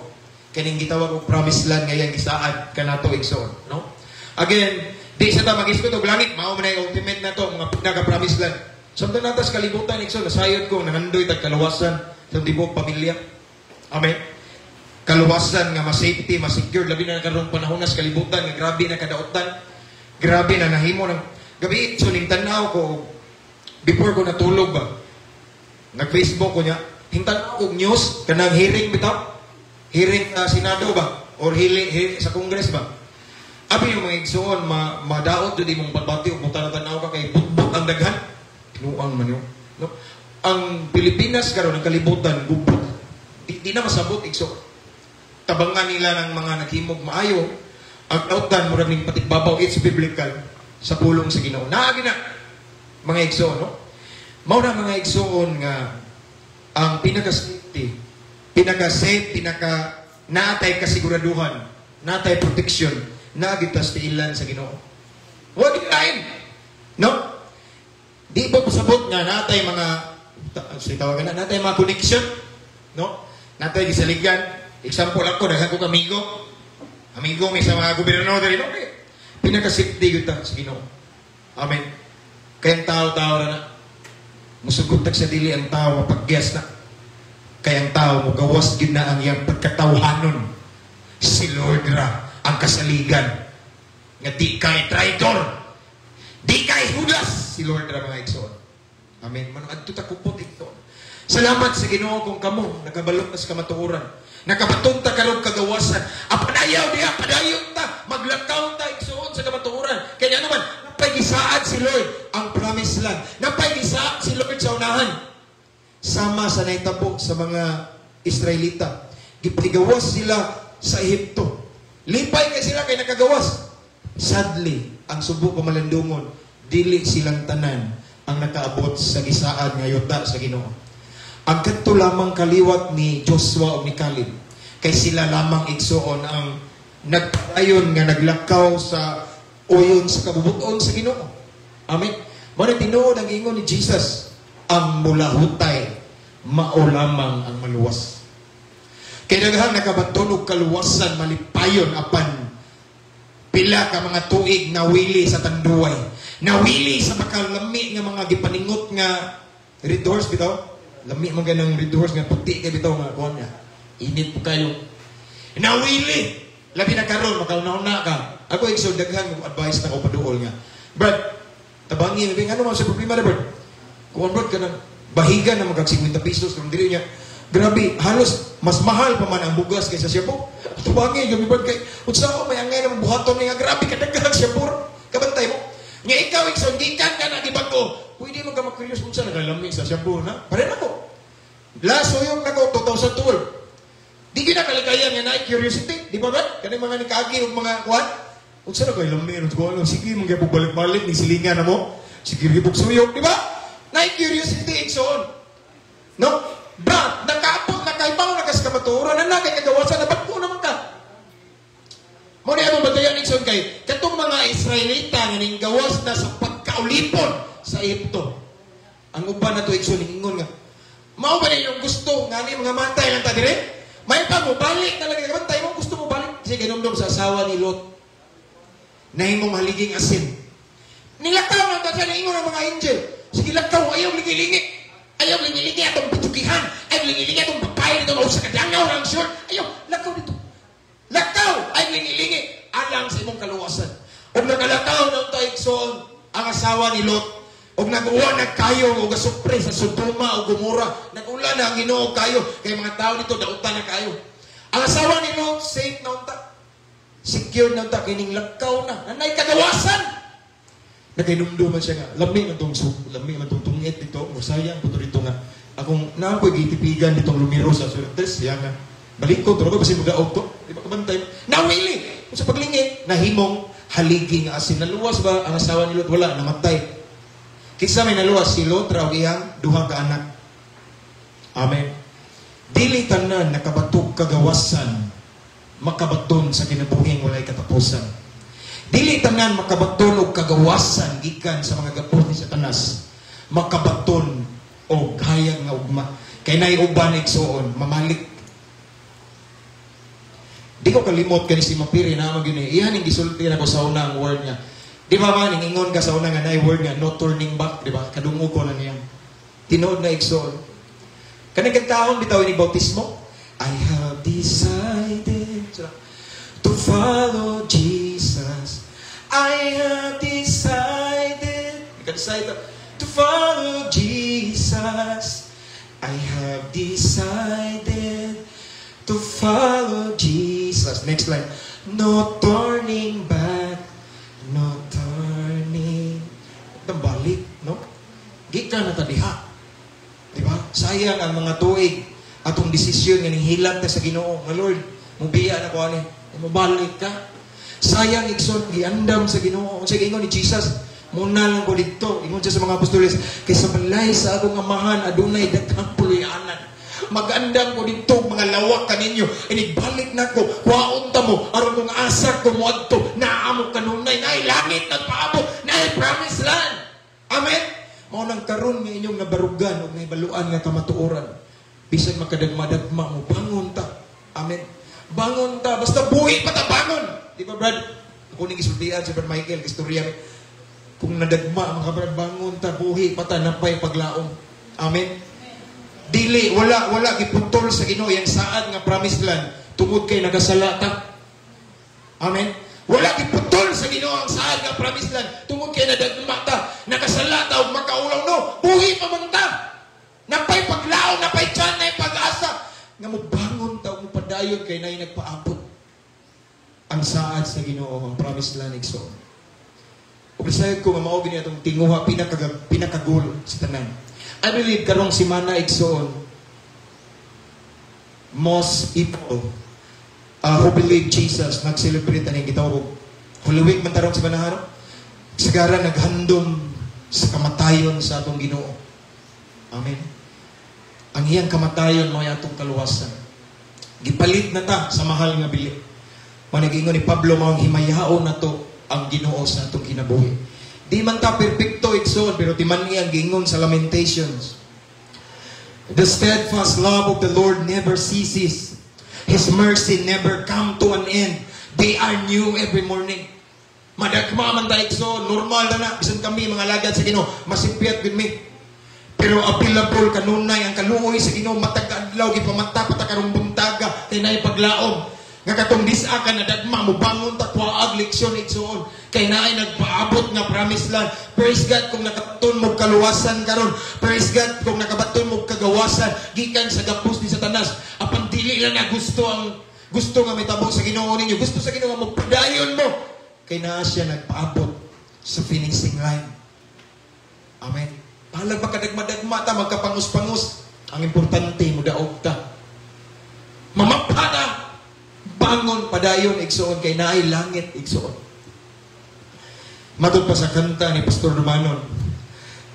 Kaning gitawag og promised land nga iyang gisaad kanato, igsoon, no? Again, di sa ta mag-isgot og langit, mao man ay ultimate na to, mga pinaka-promised land. Samtang natas kalibutan, igsoon, nasayod ko nangandoy tag kaluwasan sa tibuok pamilya. Amen. Kaluwasan nga ma-safety, ma-secure, labi na karong panahon na sa kalibutan nga grabe na kadaotan. Grabe na nahimo ng gabi, so ning tan-aw ko before ko natulog ba. Nag-Facebook ko niya, hintan ko news kanang hearing bitaw. Hearing sa Senado ba or hearing sa Congress ba. Abi yung mga igsoon, ma madaot jud imong pagbati ug tan-aw ka kay butbut ang daghan. Tinuang man yun. No? Ang Pilipinas karon, ang kalibutan gubot. Di na masabot, igsoon. Tabangan nila ng mga naghimog maayo. Ang dautan murag ning patigbabaw, it's biblical sa pulong sa Ginoo. Naagi na mga igsoon, no? Mao na, mga igsoon, nga ang pinaka-safety, pinaka-safe, pinaka naatay kasiguraduhan, naatay protection, naa gyud sa tiilan sa Ginoo. Wa gyud lain. No? Di ba pasabot nga natay mga sa tawagan na natay mga connection, no? Natay gisaligan. Example ako, daghan ko amigo. Amigo mi sa mga gobernador diri, no? Pinaka-safety gyud ta sa Ginoo. Amen. Kaya ang tao-tao ra na. Musugot tag sa dili ang tao pagyas na. Kaya ang tao mo gawas gyud na ang iyang pagkatawhanon. Si Lord ra ang kasaligan. Nga di kay traitor. Di kay Judas. Si Lord ra, mga igsoon. Amen. Manong adto ta kupot, igsoon. Salamat sa Ginoo kung kamo nakabalo sa kamatuoran. Nakabaton ta karon kagawasan. Apan ayaw diha, padayon ta, maglakaw ta, igsoon, sa kamatuoran. Kaya naman, napay gisaad si Lord ang promised land. Napay gisaad si Lord sa unahan. Sama sa nahitabo sa mga Israelita. Gipigawas sila sa Ehipto. Lipay kay sila kay nakagawas. Sadly, ang subo pamalandungon, dili silang tanan ang nakaabot sa gisaad nga yuta sa Ginoo. Ang kadto lamang kaliwat ni Joshua o ni Caleb, kay sila lamang, igsoon, ang nagpadayon nga naglakaw sa uyon sa kabubuton sa Ginoo. Amen. Mao na tinuod ang ingon ni Jesus, ang mulahutay mao lamang ang maluwas. Kay daghang nakabaton og kaluwasan, malipayon, apan pila ka mga tuig nawili sa Tanduay. Nawili sa makalami nga mga gipaningot nga Red Horse bitaw. Lami man ganang Red Horse nga puti kay bitaw nga kuan nga. Init po kayo. Nawili. Labi na karon makauna ka. Ako, igsoon, daghan mo advice na ko paduol nga. "Brad, tabangi mi." "Ano man sa problema na, Brad?" "Kuan, Brad, kanang bahigan na magag 50 pesos kung dili niya." Grabe, halos mas mahal pa man ang bugas kaysa shabu. Tubangi, gabi ba kay unsa ko may angay na buhaton ni nga grabe kadaghan shabu. Kabantay mo. Nga ikaw, igsoon, gikan ka na gibag-o. Pwede mo ka ma-curious unsa nagalami sa shabu na. Pare nako. Last suyok nako 2012. Di gyud na kalikayan nga naay curiosity, di ba ba? Kani mga nikaagi og mga kuan. Unsa na kay lami ko ano, sige mo gyud balik-balik ni silingan na mo. Sige gyud suyok, di ba? Naay curiosity, igsoon. No? But nakaabot na kay na kas kamatuoran na kay kagawasan na bag-o naman ka. Mo ni atong bantayan, igsoon, kay katong mga Israelita nga ning gawas na sa pagkaulipon sa Ehipto. Ang uban na to, igsoon, ingon nga, "Mao ba yung gusto ngani mga matay lang ta dire?" May pa mo balik na lang, kabantay mo, gusto mo balik. Sige, ganumdum sa asawa ni Lot. Nahimong haliging asin. Nilakaw na ta siya, niingon ang mga angel. "Sige, lakaw, ayaw lingi-lingi. Ayaw lingi-lingi atong pitukihan. Ayaw lingi-lingi atong babae dito o sa kadangaw ng short. Ayaw, lakaw dito. Lakaw, ayaw lingi-lingi. Alang sa imong kaluwasan." Ug nakalakaw ng taigsoon ang asawa ni Lot. Ug nag-uwan nagkayo og asupre sa Sodoma ug Gomora. Nag-ulan na ang Ginoo kayo kay mga tao dito dautan na kayo. Ang asawa ni Lot safe na unta. Secure na unta kining lakaw na. Nanay kagawasan. Nakainumdum man siya nga lami man tong tungit dito, mo sayang puto dito nga akong naa ko'y gitipigan ditong lumiro sa suertes siya nga balik ko turo ko basin mudaog to, di ba kabantay nawili kung sa paglingit nahimong haligi nga asin. Naluwas ba ang asawa ni Lot? Wala, namatay. Kinsa may naluwas? Si Lot ra ug iyang duha ka anak. Amen. Dili tanan nakabatog kagawasan makabaton sa kinabuhing walay katapusan. Dili tanan makabaton og kagawasan gikan sa mga gapos ni Satanas makabaton og hayag nga ugma. Kay nay uban, igsuon, mamalik. Di ko kalimot kani si Mapiri na magyud ni. Iyan ning gisulti na ko sa una ang word niya. Di ba man ingon ka sa una nga naay word nga "no turning back", di ba? Kadungog ko na niya. Tinuod na, igsoon. Kanang kantahon bitaw ni bautismo. I have decided to follow Jesus. I have decided. Naka-decide to follow Jesus. I have decided to follow Jesus. Next line. No turning back. No turning. Balik, no? Gikan na ta diha. Di ba? Sayang ang mga tuig atong desisyon nga ninghilat ta sa Ginoo nga, "Lord, mubiya na ko ani." Mobalik ka. Sayang, igsoon, giandam sa Ginoo. Unsa giingon ni Jesus? "Muna lang ko didto." Ingon siya sa mga apostoles, "Kay sa balay sa akong amahan adunay daghang puloy-anan. Magandam ko didto mga lawak kaninyo. Inigbalik na ko, kuhaon ta mo aron kung asa ko moadto, naa mo kanunay, naay langit nagpaabot, naay promised land." Amen. Mao nang karon nga inyong nabarugan ug nahibaluan nga kamatuoran. Bisan makadagma-dagma mo, bangon ta. Amen. Bangon ta, basta buhi pa ta, bangon. Di ba, Brad? Ako ning gisultian si Brad Michael, istorya. Kung nadagma mga brad, bangon ta, buhi pa ta, napay paglaom. Amen. Dili, wala, wala giputol sa Ginoo yang saad nga promised land tungod kay nagasala ta. Amen. Wala giputol sa Ginoo ang saad nga promised land tungod kay nadagma ta, nakasala ta ug makaulaw, no. Buhi pa man ta. Napay paglaom, napay tiyan, napay pag-asa nga mobangon ta ug mopadayon kay nay nagpaabot. Ang saad sa Ginoo, ang promised land, igsoon. Ug lisayod ko nga mao gini atong tinguha, pinaka-goal sa tanan. I believe karong simana, igsoon, most people who believe Jesus nag-celebrate ani gitawag og Holy Week man tarong simana haro. Sigara naghandom sa kamatayon sa atong Ginoo. Amen. Ang iyang kamatayon mao atong kaluwasan. Gipalit na ta sa mahal nga bili. Mao nag-ingon ni Pablo, mao ang himayaon nato ang Ginoo sa atong kinabuhi. Di man ta perpekto, igsoon, pero timan ang giingon sa Lamentations. The steadfast love of the Lord never ceases. His mercy never come to an end. They are new every morning. Madagma man ta, igsoon, normal na na bisan kami mga lagad sa Ginoo, masipyat gud mi. Pero available kanunay ang kaluoy sa Ginoo matag adlaw, gipamata pa ta karong buntaga kay naay paglaom. Nga katong dis-a ka nadagma, mo bangon ta, kuhaag leksyon, igsoon. Kay naay nagpaabot nga promised land. Praise God kung nakabaton mo kaluwasan karon. Praise God kung nakabaton mo kagawasan gikan sa gapos ni Satanas. Apan dili lang na gusto ang gusto nga mitabo sa Ginoo ninyo. Gusto sa Ginoo nga magpadayon mo. Kay naa siya nagpaabot sa finishing line. Amen. Bahalag makadagma-dagma ta, magkapangus-pangus. Ang importante, mudaog ta. Mamapha ta. Bangon padayon, igsoon, kay naay langit, igsoon. Matod pa sa kanta ni Pastor Dumanon,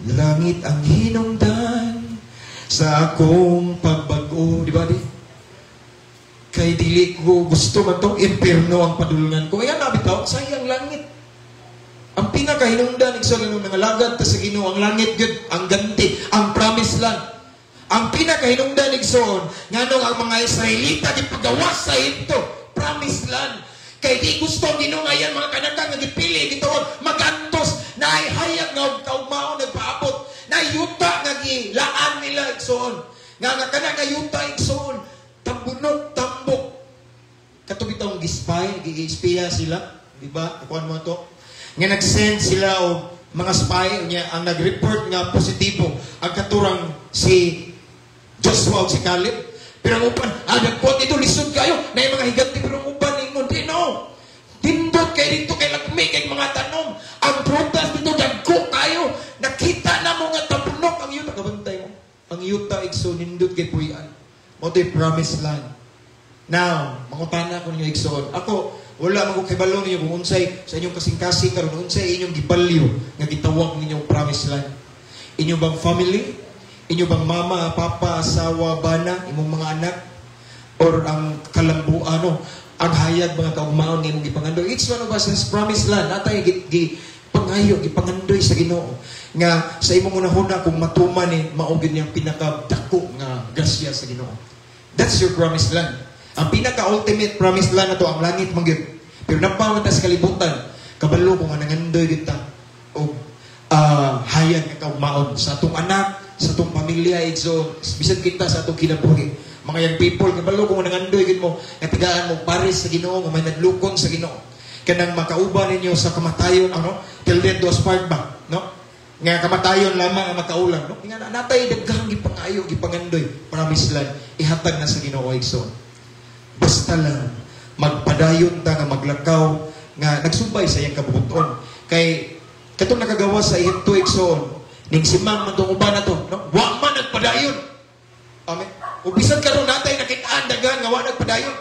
"Langit ang hinungdan sa akong pagbag-o." Di ba di? Kay dili ko gusto man tong impierno ang padulngan ko. Ayan na bitaw, sayang langit. Ang pinakahinungdan, igsoon, nung nangalagad ta sa Ginoo, ang langit gyud, ang ganti, ang promised land. Ang pinakahinungdan, igsoon, nganong ang mga Israelita gipagawas sa Ehipto, promised land. Kay di gusto ang Ginoo nga yan mga kanaka nga gipili, gitawag, magantos, naay hayag nga kaugmaon nagpaabot, na yuta nga gilaan nila, igsoon. Nga nga kana nga yuta, igsoon, tambunok, tambok. Kato bitawng gispy, gi-espiya sila, di ba? Kuan mo to. Nga nag-send sila og mga spy niya, ang nag-report nga positibo ang katurang si Joshua ug si Caleb. Pero ang uban, nagkuot ito, lisod kayo, na yung mga higante, pero ang uban, ingon, di no. Tindot kay dito kay lagmi, kay mga tanom. Ang prutas dito, dagko kayo. Nakita na mo nga tabunok ang yuta. Kabantay mo. Ang yuta, igsoon, nindot kay puy-an. Mao to'y promised land. Now, mangutana ko ninyo, igsoon. Ako, wala man ko kibalo ninyo kung unsay sa inyong kasing-kasing karon, unsay inyong gibalyo nga gitawag ninyong promised land. Inyo bang family? Inyo bang mama, papa, asawa, bana, imong mga anak? Or ang kalambuan, no? Ang hayag mga kaugmaon nga imong gipangandoy. Each one of us has promised land. Natay gi, gi pangayo, gipangandoy sa Ginoo. Nga sa imong hunahuna kung matuman ni mao gyud niyang pinakadako nga grasya sa Ginoo. That's your promised land. Ang pinaka-ultimate promised land na to, ang langit man gyud. Pero napawan ta sa kalibutan, kabalo ko nga nangandoy gyud ta og hayag nga kaugmaon sa atong anak, sa atong pamilya, igsoon, bisan kita sa atong kinabuhi. Mga young people, kabalo ko nga nangandoy gyud mo nga tagaan mo pares sa Ginoo, nga may nadlukon sa Ginoo. Kanang makauban ninyo sa kamatayon, ano? Till death do us part ba, no? Nga kamatayon lamang ang makaulang, no? Nga natay daghang gipangayo, gipangandoy, promised land, ihatag na sa Ginoo, igsoon. Basta lang magpadayon ta nga maglakaw nga nagsubay sa iyang kabubuton. Kay katong nakagawas sa Ehipto, igsoon, ning simang man tong uban na to, no? Wa man nagpadayon. Amen. Ug bisan karon natay nakitaan daghan nga wa nagpadayon.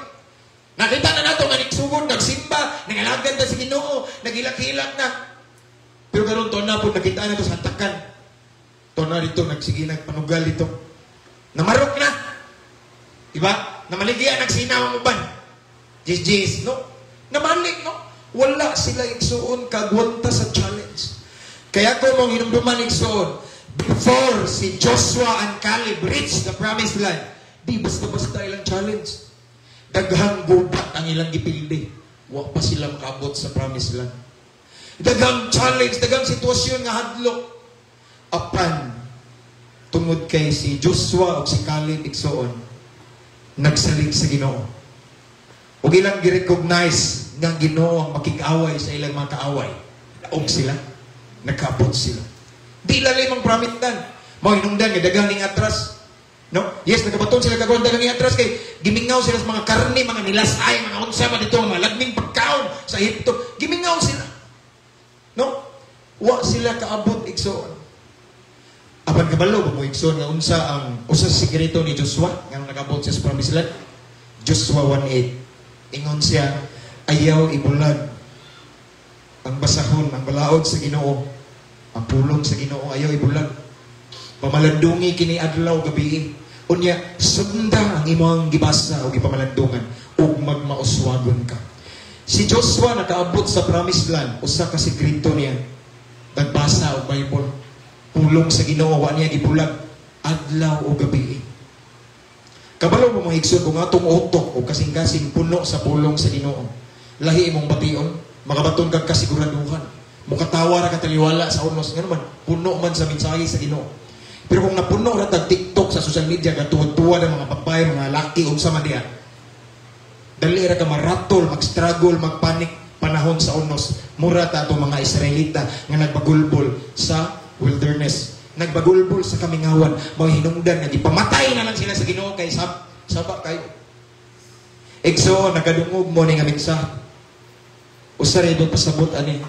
Nakita na nato nga nagsugod, nagsimba, nangalagad na sa Ginoo, nagilak-hilak na. Pero karon to na po nakita na to sa hantakan. To na dito nagsige nagpanugal dito. Namarok na. Diba? Namaligya nagsinaw ang uban. Jis jis, no? Namalik, no? Wala sila, igsuon, kagwanta sa challenge. Kaya ko mong hinumduman, igsuon, before si Joshua and Caleb reach the promised land, di basta-basta ilang challenge. Daghang gubat ang ilang gipildi. Wa pa sila makaabot sa promised land. Daghang challenge, daghang sitwasyon nga hadlok. Apan, tungod kay si Joshua o si Caleb, igsuon, nagsalig sa Ginoo. Ug ilang gi-recognize nga ang Ginoo ang makig-away sa ilang mga kaaway. Daog sila. Nakaabot sila. Di lalim ang promised land. Mao hinungdan nga daghang ning atras. No? Yes, nakabaton sila kagawang daghang ning atras kay gimingaw sila sa mga karne, mga nilasay, mga unsa man dito, mga lagming pagkaon sa Ehipto. Gimingaw sila. No? Wa sila kaabot, igsoon. Apan kabalo ba mo, igsoon, nga unsa ang usa sa sikreto ni Joshua nga nakaabot siya sa promised land? Joshua 1:8. Ingon siya, "Ayaw ibulag ang basahon, ang balaod sa Ginoo, ang pulong sa Ginoo, ayaw ibulag. Pamalandungi kini adlaw gabi. Unya sunda ang imong gibasa o gipamalandungan ug magmauswagon ka." Si Joshua nakaabot sa promised land, usa ka sekreto niya. Nagbasa og Bible. Pulong sa Ginoo wa niya gibulag adlaw o gabi. Kabalo mo, mga igsoon, kung atong utok o kasing-kasing puno sa pulong sa Ginoo, lahi imong bation, makabaton kag kasiguraduhan. Mukatawa ra ka taliwala sa unos nga naman, puno man sa mensahe sa Ginoo. Pero kung napuno ra tag TikTok sa social media, gatuwa-tuwa ng mga babae, mga laki, unsa man diha. Dali ra ka maratol, mag-struggle, magpanik panahon sa unos. Mura ta atong mga Israelita nga nagbagulbol sa wilderness. Nagbagulbol sa kamingawan, mga hinungdan nga gipamatay na lang sila sa Ginoo kay saba kayo. Igsoon, nakadungog mo ni nga mensahe. Usa ra pasabot ani.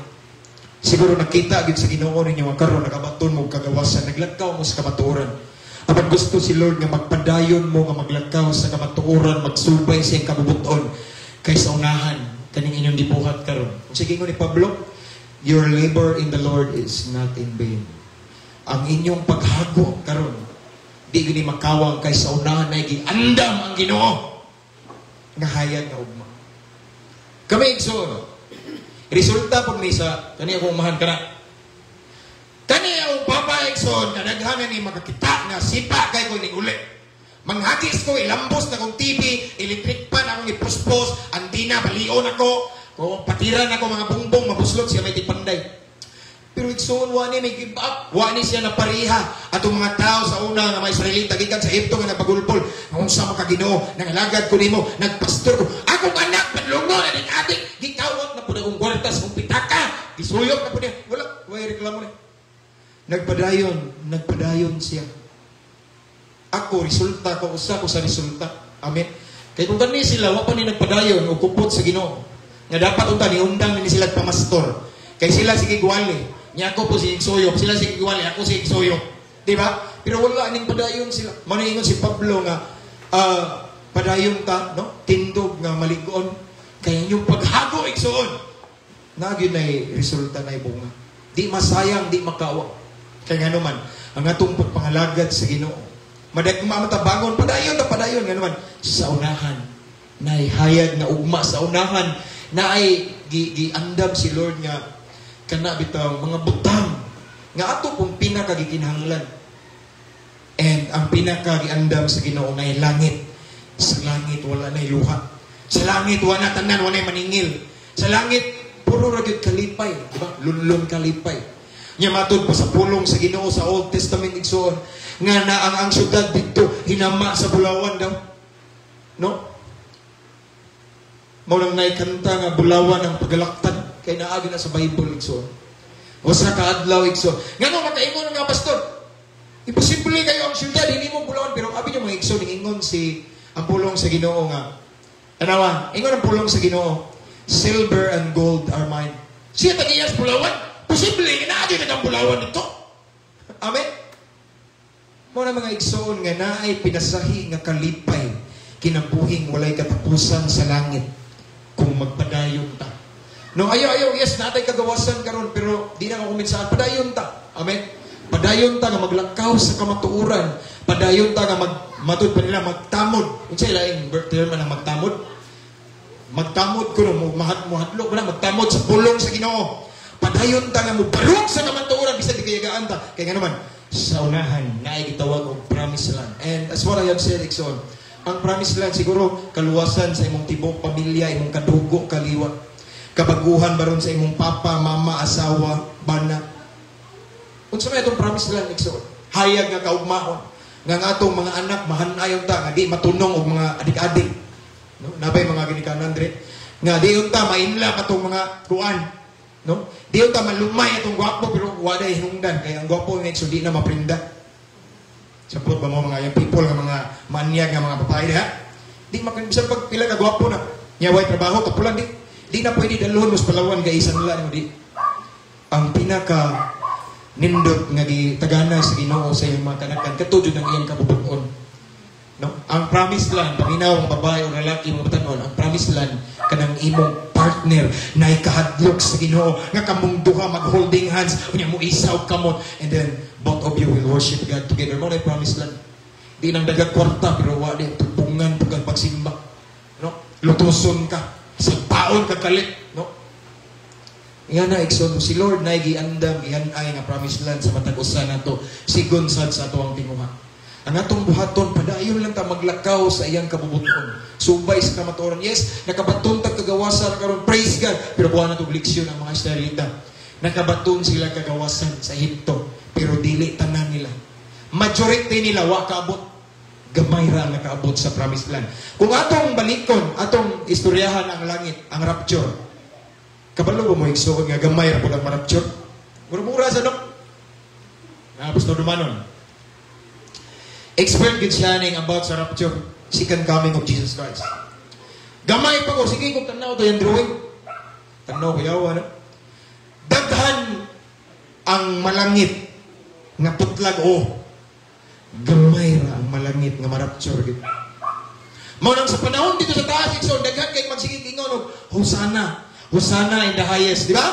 Siguro nakita gid sa Ginoo ninyo nga karon nakabaton mo kagawasan, naglakaw mo sa kamatuoran. Apan gusto si Lord nga magpadayon mo nga maglakaw sa kamatuoran, magsubay sa iyang kabubuton kay sa unahan kaning inyong gibuhat karon. Kung sige ni Pablo, "Your labor in the Lord is not in vain." Ang inyong paghago karon di gini makawang kay sa unahan na giandam ang Ginoo nga hayag nga ugma. Kami, igsoon, resulta pag ni sa kani akong umahan kana. Kani akong papa, igsoon, kadaghanan ni makakita nga sipa kay ko ning uli. Manghagis ko, ilambos na kong TV, electric pan akong ipuspos, antina balion ako, kung patiran ako mga bungbong, mabuslot siya may tipanday. Pero igsoon, wa ni may give up. Wa ni siya na pariha. Atong mga tao sa una nga mga Israelita gikan sa Ehipto nga nagpagulpol. Nga unsa mo ka Ginoo, nangalagad ko nimo, nagpastor ko. Akong anak padlungo na ning adik, gikawat na pud akong kwarta sa akong pitaka. Gisuyop na pud niya. Wala, way reklamo ni. Nagpadayon, nagpadayon siya. Ako, resulta ko, usa ko sa resulta. Amen. Kay kung gani sila, wa pa ni nagpadayon o kupot sa Ginoo. Nga dapat unta ni undang ni sila pamastor. Kay sila sige gwali. Nya ako po si Suyop, sila sige gwali, ako si Suyop. Di ba? Pero wala ning padayon sila. Mao ingon si Pablo nga padayon ta, no? Tindog nga malig-on kay inyong paghago, igsoon. Na gyud nay resulta na bunga. Di masayang, di makawa. Kay ngano man, ang atong pagpangalagad sa Ginoo, madagma matabangon, padayon ta padayon, ngano man sa unahan naihayag nga ugma, sa unahan na ay giandam si Lord nga kana bitaw mga butang nga ato pong pinakagikinahanglan. And ang pinakagiandam sa Ginoo nga langit. Sa langit wala na luha. Sa langit wala tanan, wala maningil. Sa langit puro ra gyud kalipay, di ba? Lunlun kalipay. Nya matud pa sa pulong sa Ginoo sa Old Testament, igsoon, nga na ang syudad didto hinama sa bulawan daw. No? Mao nang naikanta nga bulawan ang pagalaktad kay naagi na sa Bible, igsoon. Usa ka adlaw, igsoon. Ngano makaingon nga pastor? Imposible kayo ang syudad hindi mo bulawan, pero abi niyo, mga igsoon, ingon si ang pulong sa Ginoo nga tanawa, ingon ang pulong sa Ginoo, "Silver and gold are mine." Siya tagiyas bulawan. Posible naagi na ang bulawan nito. Amen. Mao na, mga igsoon, nga naay pinasahi nga kalipay, kinabuhing walay katapusan sa langit kung magpadayon ta. No, ayaw, ayaw, yes, natay kagawasan karon pero di na ako kuminsaan. Padayon ta. Amen. Padayon ta nga maglakaw sa kamatuoran. Padayon ta nga matud pa nila magtamod. Unsay laing term ang magtamod? Magtamod ko no, mo mahadlok mo na magtamod sa pulong sa Ginoo. Padayon ta nga mobarog sa kamatuoran bisan di kayagaan ta. Kay nga naman sa unahan naay gitawag og promised land. And as what I have said, igsoon, ang promised land siguro kaluwasan sa imong tibok pamilya, imong kadugo, kaliwat. Kabaguhan baron sa imong papa, mama, asawa, bana. Unsa may atong promised land, igsoon? Hayag nga kaugmaon. Nga ang atong mga anak mahanayon ta nga di matunong og mga adik-adik. No? Nabay mga ginikanan dre. Nga di unta mainla atong mga kuan. No? Di unta malumay atong gwapo pero wala hinungdan kay ang gwapo nga, igsoon, di na maprinda. Sapot ba mo mga young people nga mga manyag nga mga babae diha? Di makin bisan pag pila ka gwapo na. Nya way trabaho kapulan di di na pwede dalhon mo sa Palawan kay isan nila di. Ang pinaka nindot nga gitagana sa Ginoo sa iyang mga kanakan kato jud ang iyang kabubuton. No? Ang promised land, paminaw ang babae o lalaki mo batanon, ang promised land kanang imong partner na ikahadlok sa Ginoo nga kamong duha mag holding hands unya mo isaw kamot and then both of you will worship God together. Mao na promised land. Di nang daghang kwarta pero wa di tupungan pag pagsimba. No? Lutuson ka, sa paon ka kalit, no? Nga na, igsoon mo si Lord na giandam gihanay nga promised land sa matag usa nato sigon sad sa atoang tinguha. Ang atong buhaton, padayon lang ta maglakaw sa iyang kabubuton. Subay sa kamatuoran. Yes, nakabaton ta kagawasan karon. Praise God. Pero buwan na leksyon ang mga Israelita. Nakabaton sila kagawasan sa Ehipto, pero dili tanan nila. Majority nila wa kaabot. Gamay ra ang nakaabot sa promised land. Kung atong balikon, atong istoryahan ang langit, ang rapture. Kabalo ba mo, igsuon, nga gamay ra pud ang marapture? Mura-mura sa, no? Na Pastor Dumanon. Expert gid siya ning about sa rapture, second coming of Jesus Christ. Gamay pa ko, sige kung tanaw to yung drawing. Tanaw ko yawa, no? Daghan ang malangit nga putlag o gamay ra ang malangit nga marapture gid. Mao nang sa panahon dito sa taas, igsoon, daghan kay magsigig ingon og "Hosanna, Hosanna in the highest," di ba?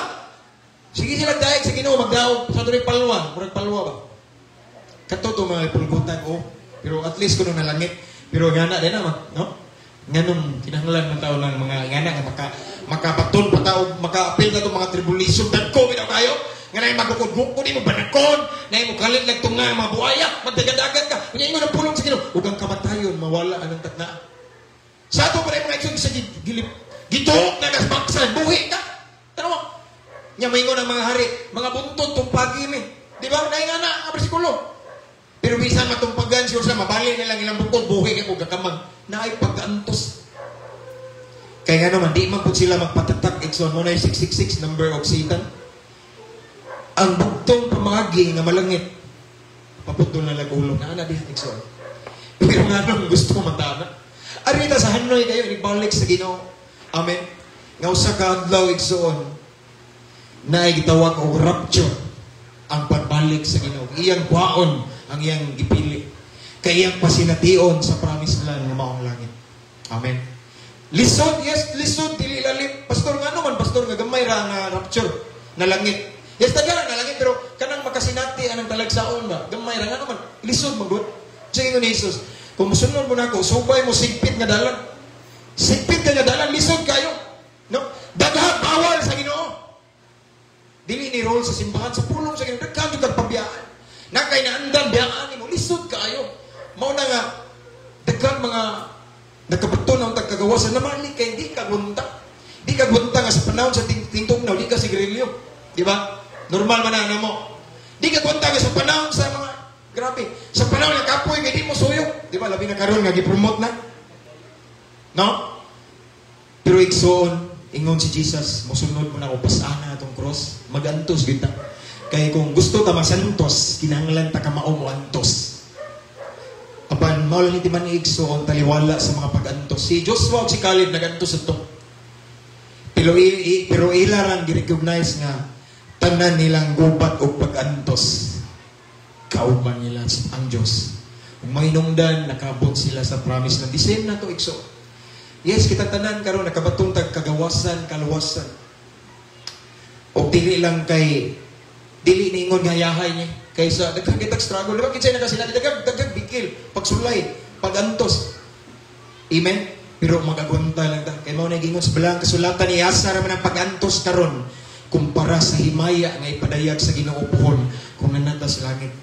Sige sila daig sa Ginoo, magdaog sa tuloy palwa, murag palwa ba? Kato to mga pulgutan o pero at least kuno nalangit. Pero nga na din naman, no? Nganong kinahanglan man tao ng mga ngana nga makabaton pa tao, makaapil ta mga tribulation dagko bitaw kayo. Nga nay magukod-gukod mo banakon, nay mo kalit lang tunga mga buaya, magdagadagan ka. Unya ingon ang pulong sa Ginoo, ug ang kamatayon mawala anang takna. Sa ato pa rin mga igsoon sa gilip. Gituok na kasbaksan, buhi ka. Tanawa. Nya maingon ang mga hari, mga buntot tumpagi mi. Di ba? Naay nga na ang bersikulo. Pero bisan matumpagan siya sa mabali nilang ilang bukod, buhi ka kung kakamang. Naay pag-antos. Kaya nga naman, di man po sila magpatatak, igsoon mo na yung 666 number of Satan. Ang bugtong pamagi nga malangit, paputol na lang ulo. Na ana diha, igsoon. Pero nga nung gusto matana. Arita sa Hanoi kayo, ibalik sa Ginoo. Amen. Nga usa ka adlaw, igsoon, na gitawag og rapture ang pagbalik sa Ginoo. Iyang kwaon ang iyang gipili. Kay iyang pasination sa promised land nga maong langit. Amen. Lisod, yes, lisod, dili lalim. Pastor, nga naman, pastor, nga gamay ra nga rapture na langit. Yes, taga na langit, pero kanang makasinati anang talagsaon ba? Gamay ra nga naman, lisod magud. Sige ni Jesus, kung musunod mo nako, subay mo sigpit nga dalan. Sigpit ka nga dalan, lisod kayo. No? Daghang bawal sa Ginoo. Dili ni role sa simbahan, sa pulong sa Ginoo, daghan jud kag pabiyaan. Na kay naandan biyaan nimo, lisod kaayo. Mao na nga daghan mga nakabaton ang tagkagawasan na mali kay di ka gunta. Di ka gunta nga sa panahon sa tingtugnaw, di ka sigarilyo. Di ba? Normal man na mo. Di ka gunta nga sa panahon sa mga grabe. Sa panahon nga kapoy kay di mo suyok. Di ba? Labi na karon nga gi-promote na. No? Pero igsoon, ingon si Jesus, mosunod mo na ako, pasana atong cross, magantos gyud ta. Kay kung gusto ta masantos, kinahanglan ta kamao mo antos. Apan mao lang ni man igsoon taliwala sa mga pag-antos. Si Joshua ug si Caleb nagantos adto. Pero ila rang gi-recognize nga tanan nilang gubat og pag-antos. Kauban nila ang Diyos. Ug mahinungdan nakabot sila sa promise land. The same na to, igsoon. Yes, kita tanan karon nakabaton tag kagawasan, kaluwasan. Og dili lang kay dili niingon nga yahay niya kaysa daghan kitag struggle, di ba? Kinsay nakasinati daghan daghan bikil, pagsulay, pagantos. Amen. Pero magagwanta lang ta. Kay mao na gingon sa balang kasulatan, iasa ra man ang pagantos karon kumpara sa himaya nga ipadayag sa Ginoo puhon kung nanata sa langit.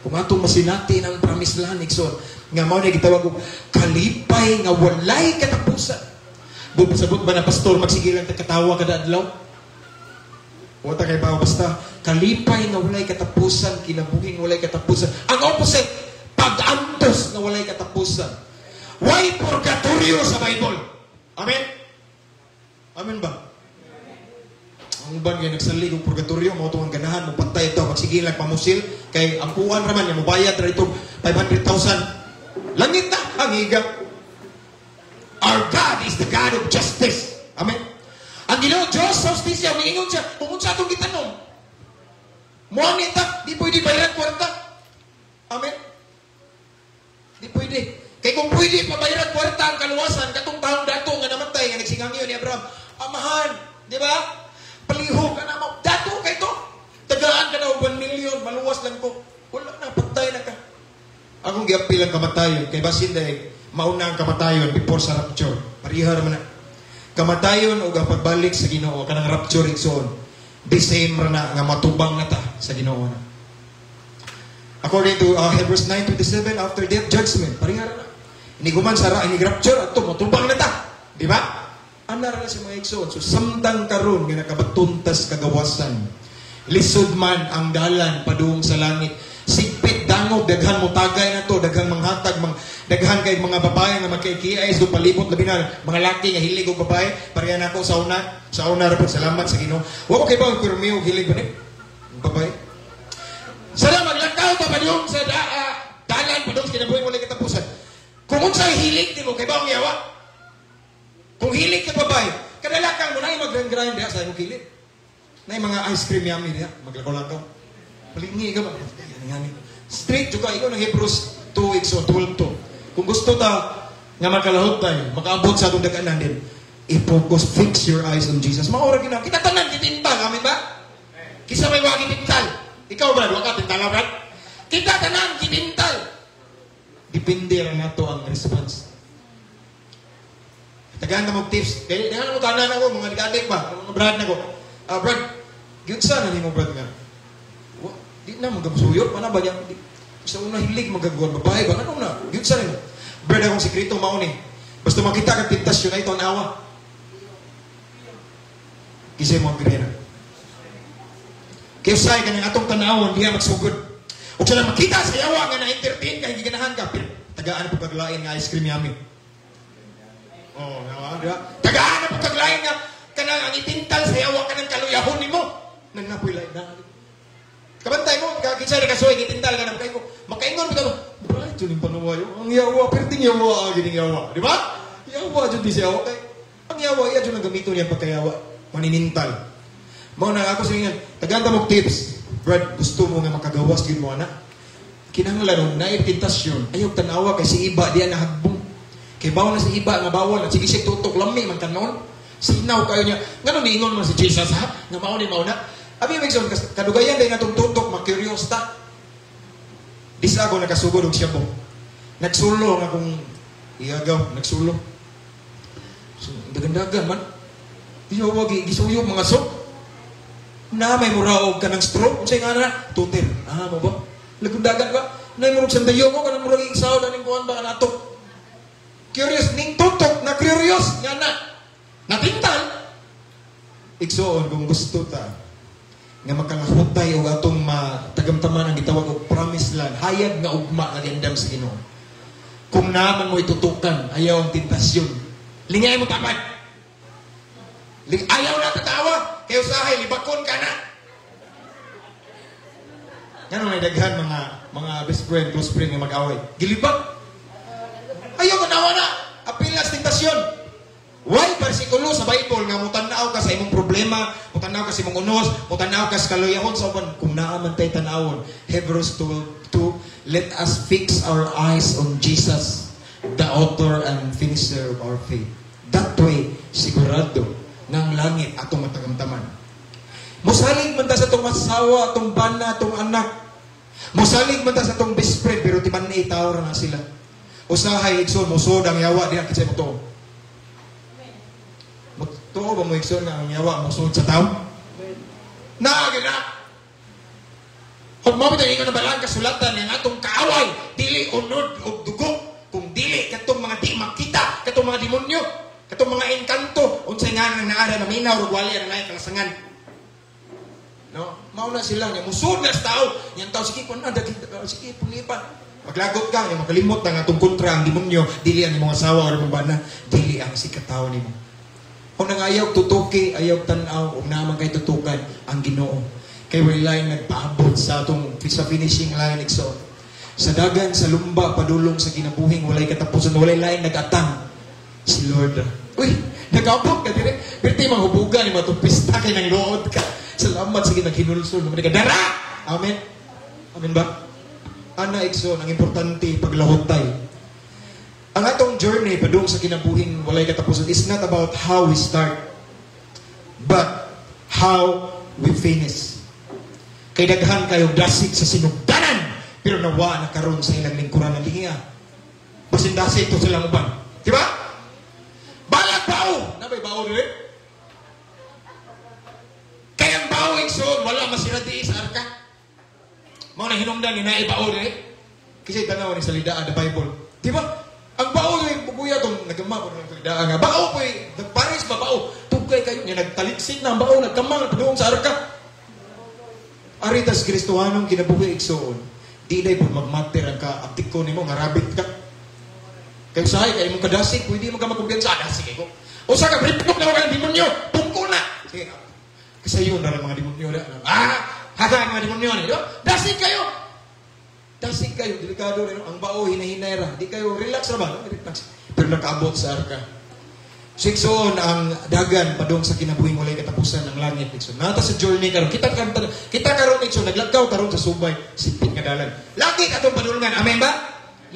Kung atong masinati ng promised land, igsoon, nga mao na gitawag og kalipay nga walay katapusan. Sabot ba na, pastor, magsige lang ta katawa kada adlaw? Wala kay ba, basta kalipay nga walay katapusan, kinabuhing walay katapusan. Ang opposite, pag-antos nga walay katapusan. Why purgatorio sa Bible? Amen? Amen ba? Ang uban kay nagsalig og purgatorio, mao tong ang ganahan mo pantay ito, magsige lang pamusil kay ampuan ra man niya mobayad ra ito 500,000. Langit na ang higa. Our God is the God of justice. Amen. Ang Ginoo Diyos sa hustisya, miingon siya, kung unsa atong gitanom, mo ni ta, di pwede bayaran kwarta. Amen. Di pwede. Kay kung pwede pa bayaran kwarta ang kaluwasan, katong taong dato nga namatay, nga nagsingangyo ni Abraham, amahan, di ba? Palihog ka na mo. Dato kay to. Tagaan ka na og 1 million, maluwas lang ko. Wala na, patay na ka. Akong giapil ang kamatayon, kay basin dahil mauna ang kamatayon before sa rapture. Pareha raman na. Kamatayon o ang pagbalik sa Ginoo kanang rapture, igsoon. The same ra na nga matubang na ta sa Ginoo na. According to Hebrews 9:27, after death, judgment. Pareha ra na. Iniguman sa ra, inig rapture ato matubang na ta. Di ba? Ana ra na sa mga igsoon. So samtang karon nga nakabaton tas kagawasan, lisod man ang dalan padung sa langit. Sigpit dalan Pagdangop, daghan mo tagay na to, daghan manghatag, daghan kay mga babae nga magkaikiay sa palibot, labi na mga laki nga hilig og babae. Pareha na ako sa una. Sa una ra pod, salamat sa Ginoo. Wa ko kay ba pirmi og hilig ba ni babae. Sana maglakaw pa padung sa dalan padung sa kinabuhi walay katapusan. Kung unsay hilig nimo kay ba ang yawa? Kung hilig ka babae, kadalakan mo na mag-grind diha sa imong kilid. Na mga ice cream yummy diha, maglakaw-lakaw. Palingi ka ba? Ngani. Straight juga ikaw ng Hebrews 2 so 12 to. Kung gusto ta nga makalahot tayo, makaabot sa atong daganan din, i-focus, fix your eyes on Jesus. Maura gina. Kita tanan gitintal, amin ba? Kisa may wa gitintal. Ikaw, Brad, wa ka tintal, Brad? Kita tanan gitintal. Depende ra nato ang response. Tagaan na mo tips. Kaya daghan mo tanan ako, mga nag-adik ba? Mga brad na ko. Ah, Brad, gyud sa na nimo, Brad, nga. Wa, di na magamsuyot, mana ba niya? Sa una hilig magagawa babae ba? Ano na? Gyud sa nimo. Brad, akong sikreto mao ni. Basta makita kang tentasyon ay tanawa. Kisay mo ang birena. Kaya usay ka ng atong tanawon, diya magsugod. O sa makita sa yawa nga na-entertain ka, hindi ganahan ka, pero tagaan po kaglain nga ice cream yummy. Oh, nawa, di ba? Tagaan na po kaglain nga kanang ang itintal sa yawa kanang kaluyahon nimo. Nang napoy lain na. Kabantay mo, kinsa na kasuway, itintal ka na kay ko. Makaingon bitaw, bright yun yung panuwayo. Ang yawa, perting yawa, gining yawa. Di ba? Yawa jud di siya. Kay ang yawa, iya jud ang gamiton niya pagkayawa. Maninintal. Mao na ako sa inyo, tagaan ta mo tips. Brad, gusto mo nga makagawas gyud mo ana. Kinahanglan og naay tentasyon, ayaw tanawa kay si iba diya nahagbong. Kay bawal na si iba nga bawal, sige siya tutok lami man kanon. Sinaw kayo niya. Ngano niingon man si Jesus ha? Nga mao ni mao na. Abi Mixon, kadugayan day natong tutok, ma-curious ta. Di sa ako nakasugod og siyabo. Nagsulo nga akong iyagaw, nagsulo. So, dagan-dagan man. Iyo wag gisuyo mga sok. Na may muraog ka ng stroke, unsay nga na? Tutir. Ah, mo ba? Lagundagan ba? Na murag sandayo ko kanang murag isaw daning kuan ba kanatok. Curious ning tutok na curious nga na. Natintal. Igsoon kung gusto ta nga makalahutay og atong matagamtaman ang gitawag og promised land, hayag nga ugma nga giandam sa Ginoo. Kung naman mo itutukan, ayaw ang tentasyon. Lingay mo tamad. Ayaw na tatawa. Kaya usahay, libakon ka na. Ngano may daghan mga best friend, close friend nga mag-away. Gilibak. Ayaw tanawa na. Apil na sa tentasyon. Why bersikulo sa Bible nga mutanaw ka sa imong problema, mutanaw ka sa imong unos, mutanaw ka sa kaluyahon sa uban, kung naa man tay tanawon. Hebrews 12:2, let us fix our eyes on Jesus, the author and finisher of our faith. That way, sigurado nga ang langit atong matagamtaman. Musalig man ta sa atong asawa, atong bana, atong anak. Musalig man ta sa atong best friend, pero timan ni tao ra na sila. Usahay, igsoon, musod ang yawa, diha kinsay mo tuo. Tuo ba mo, igsoon, nga ang yawa musod sa tao? Naa gyud na. Kung mo bitong ingon na balaan kasulatan nga atong kaaway, dili unod og dugo, kung dili katong mga di makita, katong mga demonyo, katong mga engkanto, unsay nga nang naara na minaw ug wali ang naay kalasangan. No, mao na sila nga musod na sa tao, yang tao sige kun na dagi sige pulipan. Maglagot ka, nga makalimot ang atong kontra ang demonyo, dili ang imong asawa or imong bana, dili ang sikatawo nimo. Kung nang ayaw tutuki, ayaw tan-aw, ug naman kay tutukan ang Ginoo. Kay walay nagpaabot sa atong sa finishing line, igsoon. Sa dagan, sa lumba, padulong sa kinabuhing walay katapusan, walay lain nagatang si Lord. Uy, nag-abot ka dire. Pero ti mahubugan ni matong pista kay nang luod ka. Salamat sa ginaghinulsol naman ka. Dara! Amen. Amen ba? Ana, igsoon, ang importante paglahutay. Ang atong journey padung sa kinabuhing walay katapusan is not about how we start, but how we finish. Kay daghan kayo dasig sa sinugdanan, pero nawa na karon sa ilang lingkuran ng lingia. Basin dasig to silang uban. Di ba? Balag bao! Nabay bao dili? Kaya ang bao, igsoon, wala masira di sa arka. Mao na hinungdan ni naay bao dili. Kasi tanaw ni sa lidaan the Bible. Di ba? Ang bao ni bubuya tong nagama ko ng lidaan nga. Bao po eh, nagpares ba bao? Tugay kayo niya nagtaliksik na ang bao, nagkamang padung sa arka. Aritas Kristohanong kinabuhi, igsoon. Di day pud magmatter ang kaaptik ko nimo nga rabit ka. Kay usahay kay imong kadasig, pwede mo ka makumpiyansa, ah, dasig ko. Usa ka briplok na ka demonyo, tungko na. Sige. Kasi yun na mga demonyo na. Ah, haga ang mga demonyo ni, di ba? Dasig kayo. Dasig kayo, delikado rin. Ang bao, hinahinay ra. Di kayo, relax ra ba? Relax. Pero nakaabot sa arka. So, igsoon, ang dagan padung sa kinabuhing walay katapusan ng langit. Igsoon. Nata sa journey karon. Kita karon, igsoon, naglakaw karon sa subay, sipit nga dalan. Langit atong padulngan. Amen ba?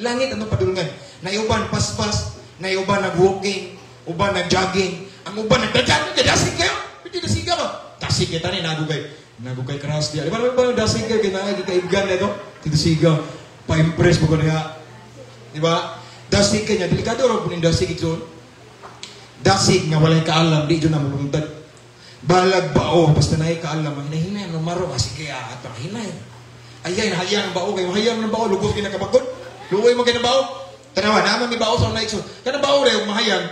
Langit atong padulngan. Naiuban paspas, naiuban nag-walking, uban nag-jogging, ang uban nagdadasig, dasig kayo. Pwede dasig ka ba? Dasig kita ni nagugay. Nagugay crush diya. Di ba ba dasig kayo kay naagi kaibigan nito? Tito siga, pa-impress mo ko niya. Di ba? Dasig kanya, delikado ra po ning dasig, igsoon. Dasig nga walay kaalam, di jud na mulungtad. Balag bao, basta naay kaalam, ang hinahinay, ang maro, ah, sige, ah, ato, hinay. Ayay, nahayang ang bao, kayo, mahayang ang bao, lugos kayo nakabagod. Luoy mo kayo ng bao. Tanawa, naman may bao sa una igsoon. Kanang bao rin, mahayang,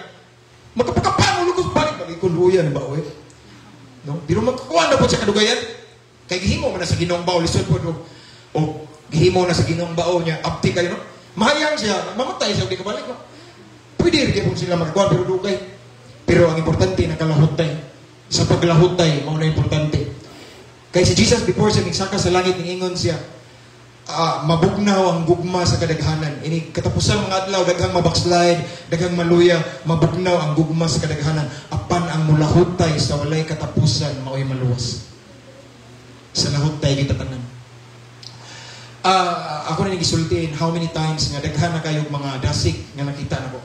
magkapakapang, lugos, balik, bagay ko, luya ng bao eh. No? Pero magkakuha na po sa kadugayan. Kay gihimo man na sa Ginoong bao, lisod po, no? O, gihimo na sa Ginoong bao niya, abti kayo, no? Mahayang siya, mamatay siya, di kabalik, no? Pwede rin po sila magkakuha, pero dugay. Pero ang importante, nakalahutay. Sa paglahutay, mao na importante. Kay si Jesus, before siya migsaka sa langit, ningingon siya, mabugnaw ang gugma sa kadaghanan. Ini katapusan mga adlaw, daghang mabackslide, daghang maluya, mabugnaw ang gugma sa kadaghanan. Apan ang mulahutay sa walay katapusan, mao'y maluwas. Sa lahutay kita tanan. Ako na nagisultiin how many times nga daghan na kayog mga dasig nga nakita nako.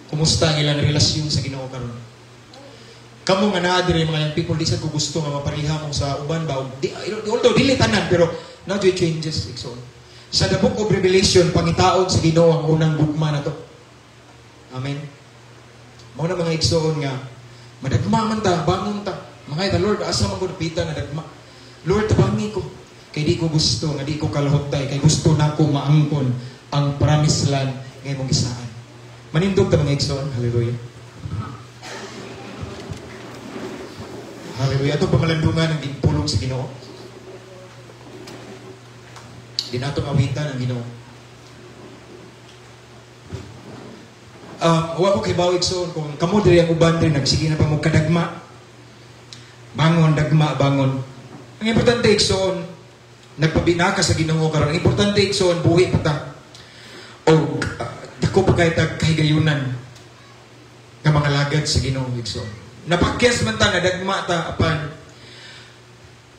Kumusta ang ilang relasyon sa Ginoo karon? Kamo nga naa diri mga young people, di sad ko gusto nga mapariha mo sa uban ba. Di, although dili tanan pero na joy changes, igsoon. Sa the Book of Revelation, pangitaon sa Ginoo ang unang gugma nato. Amen. Mao na mga igsoon nga madagma man ta, bangon ta. Mga ita, Lord, asa man ko napita na dagma. Lord, tabangi ko. Kay di ko gusto nga di ko kalahutay, kay gusto nako maangkon ang promised land nga imong gisaan. Manindog ta mga igsoon. Hallelujah. Hallelujah. Atong pamalandungan ang ginpulong sa Ginoo. Di nato awitan ang Ginoo. Wa ko kay bawig soon kung kamo diri ang uban diri nagsige na pa mo kadagma. Bangon dagma bangon. Ang importante igsoon nagpabinaka sa Ginoo karon. Ang importante igsoon buhi pa ta. Og dako pa kay tag kahigayunan nga mga lagad sa Ginoo igsoon. Napakyas man ta nadagma ta apan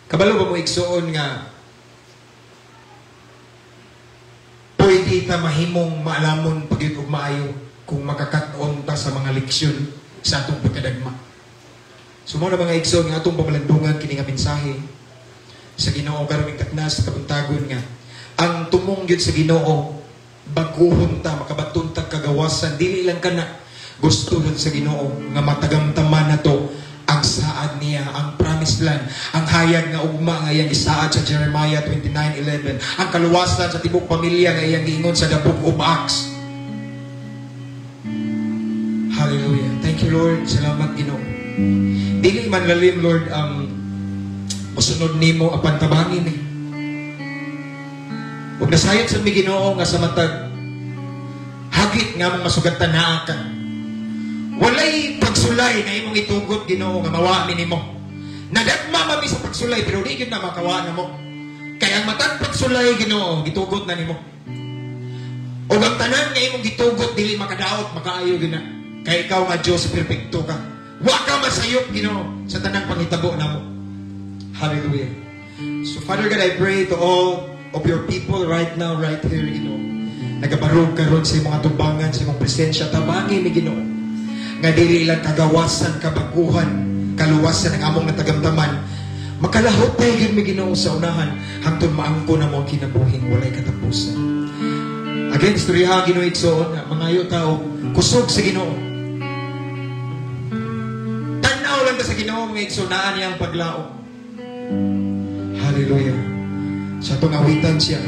kabalo ba mo igsoon nga pwede ta mahimong maalamon pagyud og maayo kung makakat-on ta sa mga leksyon sa atong pagkadagma. So mao na mga igsoon nga atong pamalandungan kini nga mensahe sa Ginoo karon ing taknas sa kabuntagon nga ang tumong gyud sa Ginoo baguhon ta makabaton ta kagawasan dili lang kana gusto gyud sa Ginoo nga matagamtaman nato ang saad niya, ang promised land, ang hayag nga ugma nga iyang gisaad sa Jeremiah 29:11, ang kaluwasan sa tibok pamilya nga iyang giingon sa the Book of Acts. Hallelujah. Thank you, Lord. Salamat, Ginoo. Dili man lalim, Lord, ang mosunod nimo apan tabangin eh. Ug nasayod sa mi Ginoo nga sa matag hagit nga mong masugatan naa ka. Walay pagsulay na imong itugot, Ginoo, nga mawa mi nimo. Nadagma mami sa pagsulay pero di gyud na makawa namo. Kay ang matag pagsulay, Ginoo, gitugot na nimo. Ug ang tanan nga imong gitugot dili makadaot, makaayo gyud na. Kay ikaw nga Dios perpekto ka. Wa ka masayop, Ginoo, sa tanang panghitabo namo. Hallelujah. So Father God, I pray to all of your people right now, right here, Ginoo. Nagabarog karon sa imong atubangan, sa imong presensya, tabangi mi, Ginoo. Nga dili lang kagawasan, kabaguhan, kaluwasan ang among natagamtaman. Makalahot tayo gyud mi, Ginoo, sa unahan hangtod maangko na mo ang kinabuhing walay katapusan. Again, istoryaha, Ginoo igsoon, mangayo ta og kusog sa Ginoo. Tan-aw lang ta sa Ginoo mga igsoon, naa niyang paglaom. Hallelujah. Sa atong awitan siya.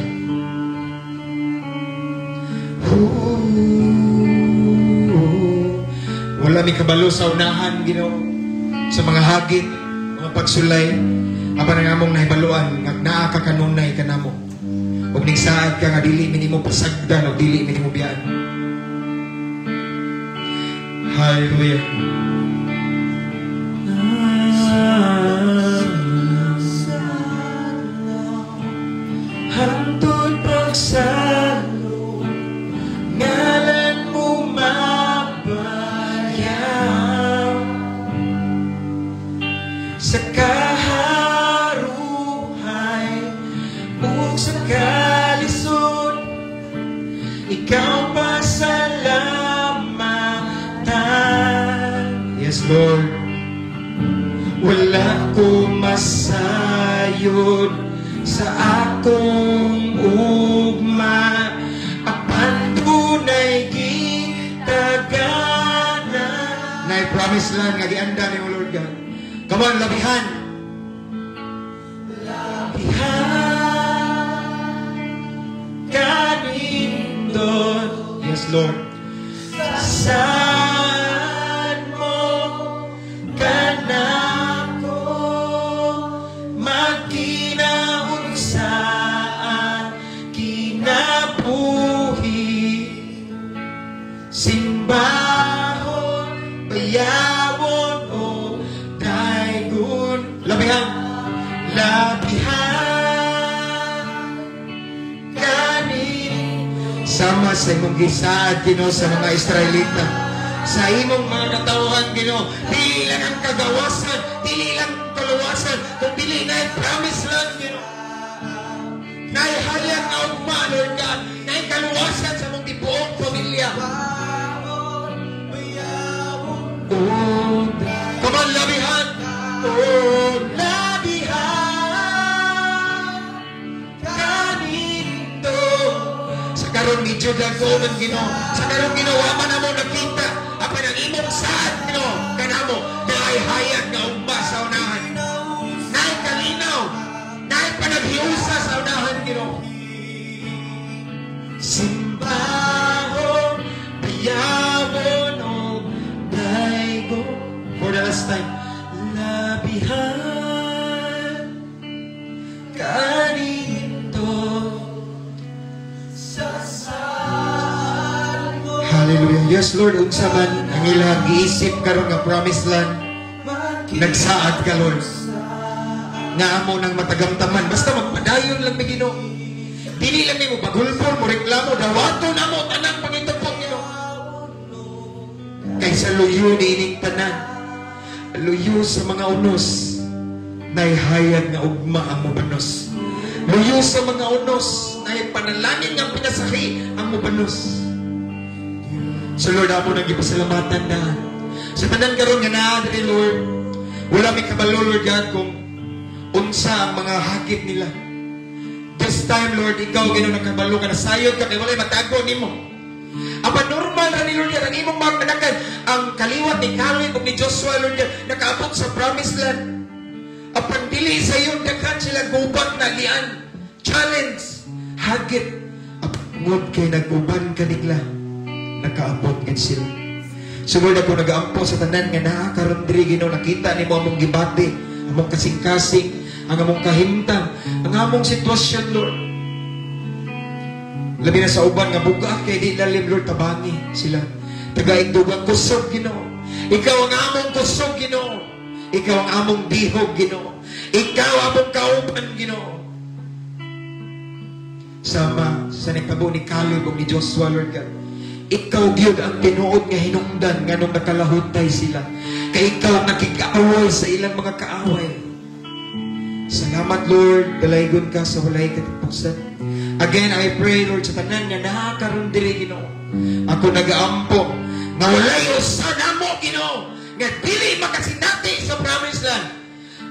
Wala mi kabalo sa unahan, Ginoo, sa mga hagit, mga pagsulay, apan ang among nahibaluan, nga naa ka kanunay kanamo. Ug nagsaad ka nga dili mi nimo pasagdan o dili mi nimo biyaan. Hallelujah. Hantod pagsalo, ngalan mo mabayaw sa kaharuhay ug sa kalisod, ikaw pasalamatan. Yes, Lord. Wala ko masayod sa akong ugma, apan dunay gitagana. Naay promise land nga gianda ni Lord God. Come on, labihan. Labihan kanindot. Yes, Lord. Saan mo kanako magkinaunsaan kinabuhi, simbahon, bayawon o daygon. Labihan, labihan kanin sama sa imong gisaad, Ginoo, sa mga Israelita, sa imong mga katawhan, Ginoo. Dili lang ang kagawasan, dili lang kaluwasan, kung dili na promise land, Ginoo, naay hayag nga ugma, Lord God, naay kaluwasan sa mong tibuok pamilya. Oh, come on, labihan. Oh, labihan kanindot. Sa karon medyo dago man, Ginoo. Sa karon, Ginoo, wa man amo nakita. Apan ang imong saad, Ginoo, kanamo naay hayag nga ugma sa unahan. Naay kalinaw, naay panaghiusa sa unahan, Ginoo. Simbahon, bayawon o daygon. For the last time, labihan kanindot. Hallelujah. Yes, Lord, unsa man ang ilang giisip karon nga promised land, nagsaad ka, Lord, nga amo nang matagamtaman. Basta magpadayon lang mi, Ginoo. Dili lang nimo paghulpol mo reklamo, dawato na mo tanang pangitupong, Ginoo. Kay sa luyo niining tanan, luyo sa mga unos, naihayag nga ugma ang mubanos. Luyo sa mga unos, naay panalangin nga pinasahi ang mubanos. So Lord, amo nang gipasalamatan na. Sa tanan karon nga naa diri, Lord, wala mi kabalo, Lord God, kung unsa ang mga hakit nila. This time, Lord, ikaw, Ginoo, nakabalo ka, nasayod ka kay walay matago nimo. Apan normal ra ni, Lord God, ang imong mga kanakan, ang kaliwat ni Caleb ug ni Joshua, Lord God, nakaabot sa promised land. Apan dili sa iyon daghan sila gubat na lian. Challenge, hagit. Tungod kay nag-uban ka nila, nakaabot gid sila. So Lord, ako nagaampo sa tanan nga naa karon diri, Ginoo, nakita nimo among gibati, among kasing-kasing, ang among kahimtang, ang among sitwasyon, Lord. Labi na sa uban nga buga kay di lalim, Lord, tabangi sila. Tagaig dugang kusog, Ginoo. Ikaw ang among kusog, Ginoo. Ikaw ang among bihog, Ginoo. Ikaw among kauban, Ginoo. Sama sa nitabo ni Caleb ug ni Joshua, Lord God. Ikaw gyud ang tinuod nga hinungdan nganong nakalahutay sila. Kay ikaw ang nakig-away sa ilang mga kaaway. Salamat, Lord, dalaygon ka sa walay katapusan. Again, I pray, Lord, sa tanan nga naa karon diri, Ginoo. Ako nagaampo nga walay usa namo, Ginoo, nga dili makasinati sa promised land.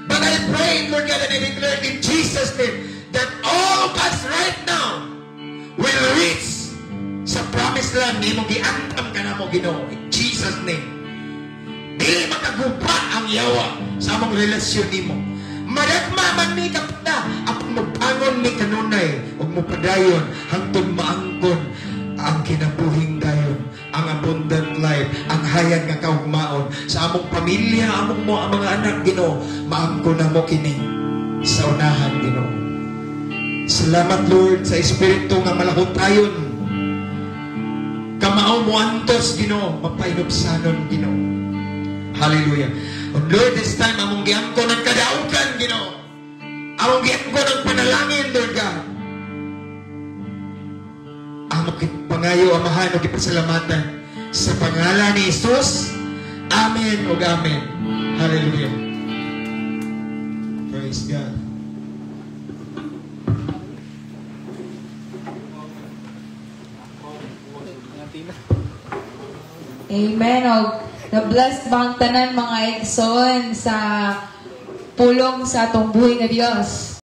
But I pray, Lord God, and I declare in Jesus' name that all of us right now will reach sa promised land nimo giantam ka namo, Ginoo, in Jesus' name. Dili makaguba ang yawa sa among relasyon nimo. Madagma man mi kapta, apan mobangon mi kanunay ug mopadayon hangtod maangkon ang kinabuhing dayon, ang abundant life, ang hayag nga kaugmaon sa among pamilya, among mo ang mga anak, Ginoo, maangkon namo kini sa unahan, Ginoo. Salamat, Lord, sa Espiritu nga malahutayon. Kamao mo antos, Ginoo, mapahinubsanon, Ginoo. Hallelujah. And Lord, this time, among giangkon ang kadaugan, Ginoo. Among giangkon ang panalangin, Lord God. Among pangayo, Amahan, ug gipasalamatan sa pangalan ni Jesus. Amen ug amen. Hallelujah. Praise God. Amen. Og na-blessed ba ang tanan, mga igsoon, sa pulong sa atong buhi nga Dios?